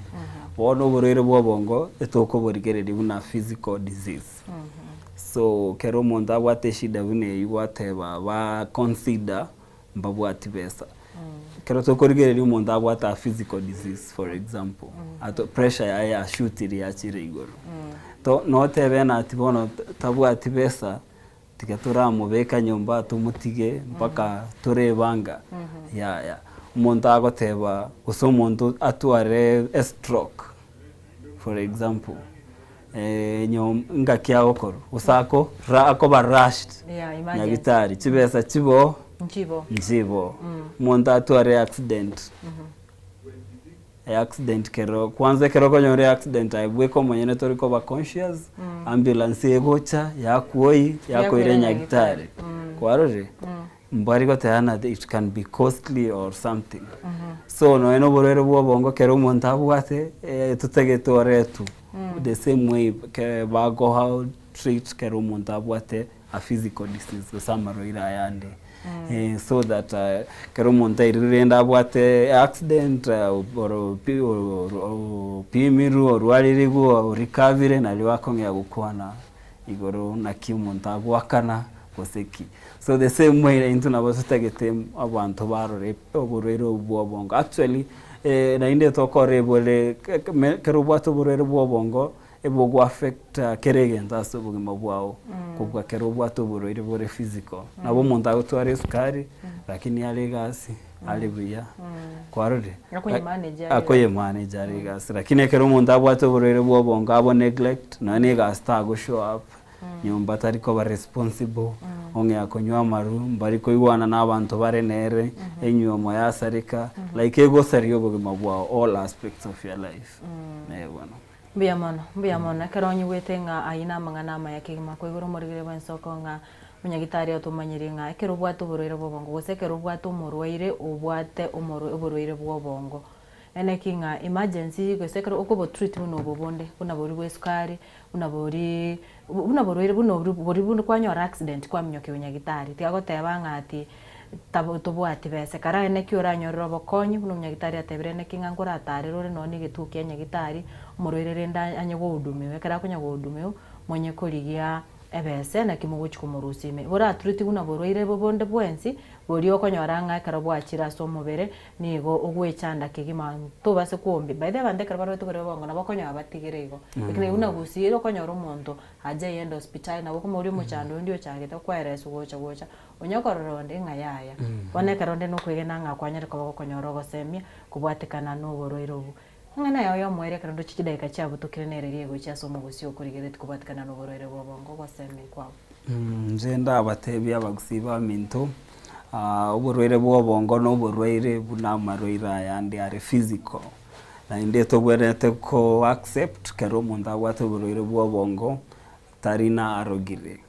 Bono oborwaire bwa obongo etokoborigereria buna physical disease. So kero omonto abwate eshida buna eywo gwateba ba consider mbabwati besa. Ekero tokorigereria omonto abwate a physical disease for example, ato pressure yaye yashutire yachire igoro, to notebe ng'a ati bono tabwati besa tiga toramobeka nyomba tomotige mpaka torebanga, yaya. Omonto agoteba gose omonto atware estroke for example, ngaki agokorwa gose ako akoba rushed Yeah, emergency. nyagitari chibesa chibo Nchibo. nchibo omonto atware accident accident kero kwanza ekero okonyora accident aye bweka omonyene tori koba conscious ambulance egocha yakuoyi yakoira Yakoira nyagitari nyagitari. Mm. kwarorire Mbari goteba ng'a it can be costly or something. So nonya na oborwaire bwa obongo ekero omonto abwate, totagete oretwe the same way ke bagoha treat ekero omonto abwate a physical disease gose amarwaire aya ande. So that ekero omonto airire rende abwate accident or opimirwe, orwaririgwe, orikavire nario akong'ea gokwana igoro naki omonto agoakana gose ki. So the same way intwe nabo totagete abanto barore oborwaire obo bwa obongo. Actually naende tokora ebore ekero obwate oborwaire bwa obongo ebogo affect kera egento ase obogima bwao kobua ekero obwate oborwaire bore physical. Nabo omonto agotwara esukari lakini are egasi are buya kwarorire? Akoyemanage are Akoyemanage are egasi lakini ekero omonto abwate oborwaire bwa obongo abo neglect nonya na egasi tago show up. Nyomba tari koba responsible, ong'ea konywa amaru, mbari koigwana na abanto bare nere, enywomo yasareka, like egosaria obogima bwao all aspects of your life. Eh bono. Mbuya mono, mbuya mono. Ekero onyigwete ng'a ayio namang'ana amaya kegima, koigora omorigere bw'ensoko ng'a omonyagitari otomanyerie ng'a ekero obwate oborwaire bw'obongo gose ekero obwate omorwaire obwate omorwa oborwaire bw'obongo, Eneki ng'a emergency gose ekero okobotreat buna obo bonde, buna boria bwa esukari, buna boria buna borwaire buna obo boria buna kwanyora accident kwaminyokiwa nyagitari, tiga goteba ng'a ati tabo tobwati besa. Ekero aye naki oranyorere obokonyi buna omonyagitari atebire naki ng'a nkoratarere ore nonye na egetuo kia nyagitari, omorwaire rende anye gohudumiwa. Ekero akonya gohudumiwa, monye korigia ebese naki mogochia komorusia ime. Boratreat buna borwaire bonde bwensi, boria okonyora ng'a ekero bwachire ase omobere, Nigo ogwechanda kegima tobase kwombia. By the way abanto ekero barwete korwa obongo nabo okonyora batigire igo. Lakini buna gusii ere okonyora omonto aja eyende hospitali nabo okomoria omochando onde ochagete okweresa gocha gocha onye okorora onde ng'a yaya. Bono ekero onde nokwegena ng'a kwanyare koba gokonyora ogosemia kobwatekana na oborwaire obwo. Eng'ana yao yomoerio ekero ndoche chidakika chiabutokire nere eria egochia ase omogusii okorigeretie kobwatekana na oborwaire bwa obongo ogosemia kwabo. Inche ndabatebie abagusii baminto, oborwaire bwa obongo na oborwaire buna amarwaire aya ande are physical, naende tobwenerete ko accept ekero omonto abwate oborwaire bwa obongo tari narogire,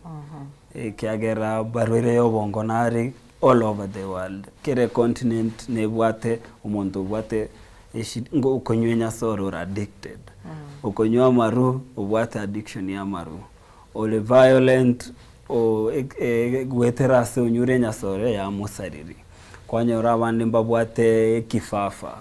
ekiagera abarwaire ya obongo nare all over the world, kera econtinent nebwate omonto obwate eshi okonywa enyasore ore addicted, okonywa amarwa obwate addiction ya amarwa. Ore violent goetera ase onyure enyasore yamosariri. Kwanyora abande mbabwate ekifafa,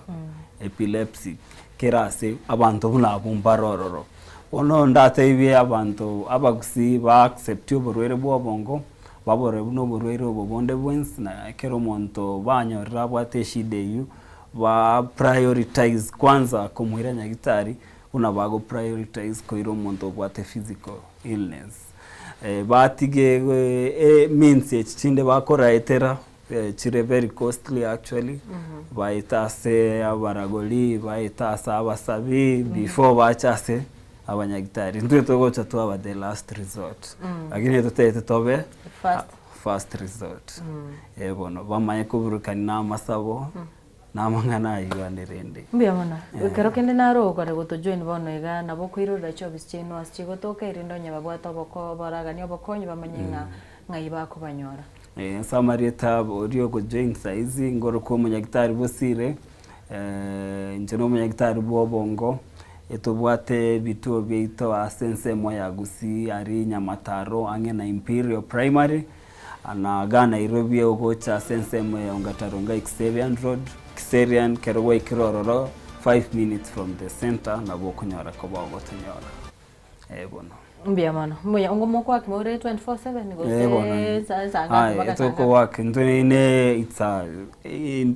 epilepsy, kera ase abanto buna abwo mbare ororo. Bono ndatebie abanto abagusii ba accept oborwaire bwa obongo, baborore buna oborwaire obo bonde bwensi na ekero omonto banyorire abwate eshida eywo, ba prioritize kwanza komoira nyagitari. Buna bago prioritize koira omonto obwate physical illness. Batige means echi chinde bakoraetera chire very costly actually, baete ase abaragori, baete ase abasabi before bache ase abanyagitari. Intwe togocha twaba the last resort, lakini totagete tobe first resort. Bono bamanye koburukania na amasabo. Namang'ana ayio ande rende. Mbuya mono. Ekero kende naro okore gotojoin bono iga nabo okoirorera chiofisi chiaino ase chigotoka erinde onye babwate oboko baraganie obokonyi bamanye ng'a Ng'ai bakobanyora? Ase amarieta oria ogojoin saizi ngorokwa omonyagitari Bosire, inche na omonyagitari bwa obongo, etobwate ebituo biaito ase ensemo ya Gusii aria Nyamataro ang'e na Imperial Primary, na igaa Nairobi ogocha ase ensemo ya Ongata Rongai Kiserian Road, Kiserian ekero gwaikire ororo 5 minutes from the centre nabo okonyora koba ogotonyora. Eh bono. Mbuya mono. Mbuya. Ongo mokwaki more 24/7 Eh bono. gose saa saa ngapi Aye, mpaka saa ngapi? etokowaka intwe ne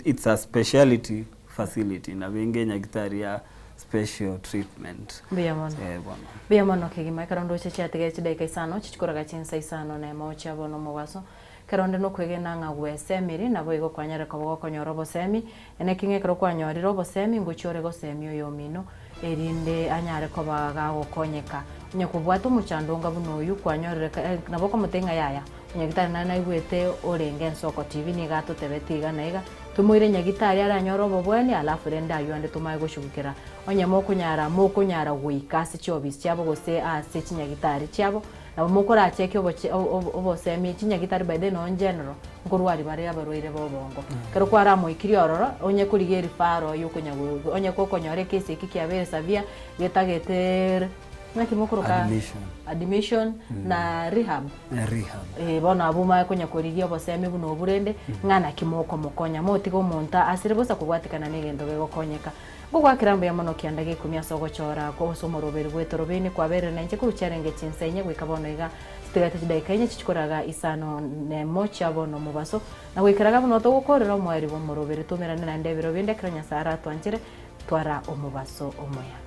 it's a speciality facility nabo enge nyagetari ya special treatment. Mbuya mono. Eh bono. Mbuya mono kegima ekero ndoche chiatigere chidaika isano chichikoraga chinsa isano na emo chia bono omobaso. Ekero onde nokwegena ng'a gwesemiri naboigo kwanyare koba gokonyora obosemi, Naki ng'a ekero kwanyorire obosemi ngochia ore gosemia oyomino, erinde anyare koba gagokonyeka. Onye kobwate omochando onga buna oyio kwanyorire ka nabo okomotebia ng'a yaya, onyagitari nare naigwete orenge ensoko TV nigo atotebetie iga na iga, tomoire nyagitari aranyore obobweni alafu rende aywo ande tomanye goshugukera. Onye mokonyara mokonyara goika ase chiofisi chiabo gose ase chinyagitari chiabo, Nabo mokoracheke oboche obosemi chinyagitari by the nonye general nkorwari bare abarwaire ba obongo. Ekero kwaramoikirie ororo onye korigia erifaro yokonya onye gokonyora ekesi eki kiabeire severe getagete naki mokoroka Admission. admission na rehab. Rehab. Eh, bono abwo omanye konya korigia obosemi buna obwo rende ng'a naki mokomokonya motige omonto asire bosa kobwatikana na egento gegokonyeka. Ngogwakera mbuya mono kianda gia ikomi ase ogochora ase omoroberi bw'etorobini kwaberire nainche korwa chiarenge chinsa inye goika bono iga chitigate chidaika inye chichikoraga isano nemo chia bono omobaso, na goikeraga buna togokoorera omoerio bw'omoroberi toumerane naende ebiro binde ekero Nyasae aratwanchere twara omobaso omuya.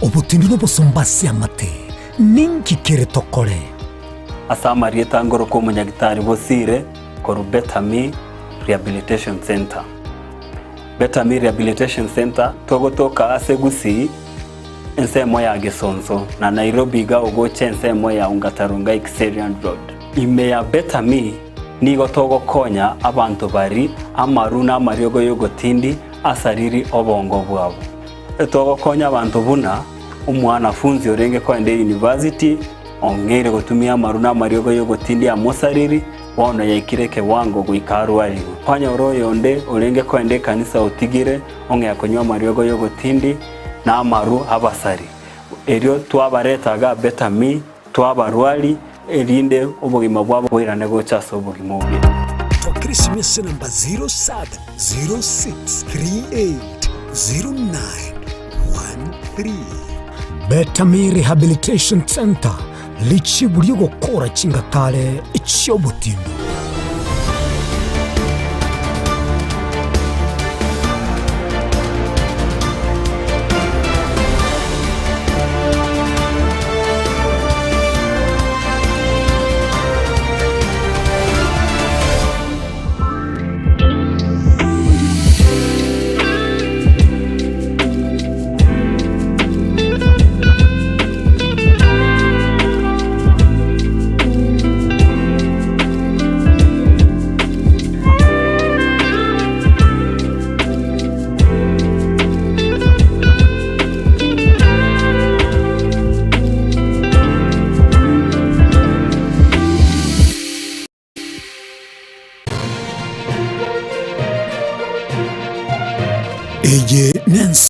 Obotindi nobosomba ase amate, ninki kere tokore? Ase amarieta ngorokwa omonyagitari Bosire korwa Betami Rehabilitation Centre. Betami Rehabilitation Centre togotoka ase Gusii ensemo ya Gesonso na Nairobi iga ogocha ensemo ya Ongata Rongai Kiserian Road. Ime ya Betami nigo togokonya abanto bari amaru na amariogo y'ogotindi asariri obongo bwabo. Togokonya abanto buna omwanafunzi orenge koenda eyunivasiti ong'eire gotumia amaru na amariogo y'ogotindi amosariri, bono yaikire ekewango goika arwarigwe. Kwanyora oyonde orenge koenda ekanisa otigire ong'ea konywa amariogo y'ogotindi na amaru abasari. Erio twabareta iga Betami, twabarwari, erinde obogima bwabo boirane gocha ase obogima obuya. Twakera esimi ase namba 0706380913. Betami Rehabilitation Centre, richibu ri'ogokora chingatare chi'obotindo. Eye nense.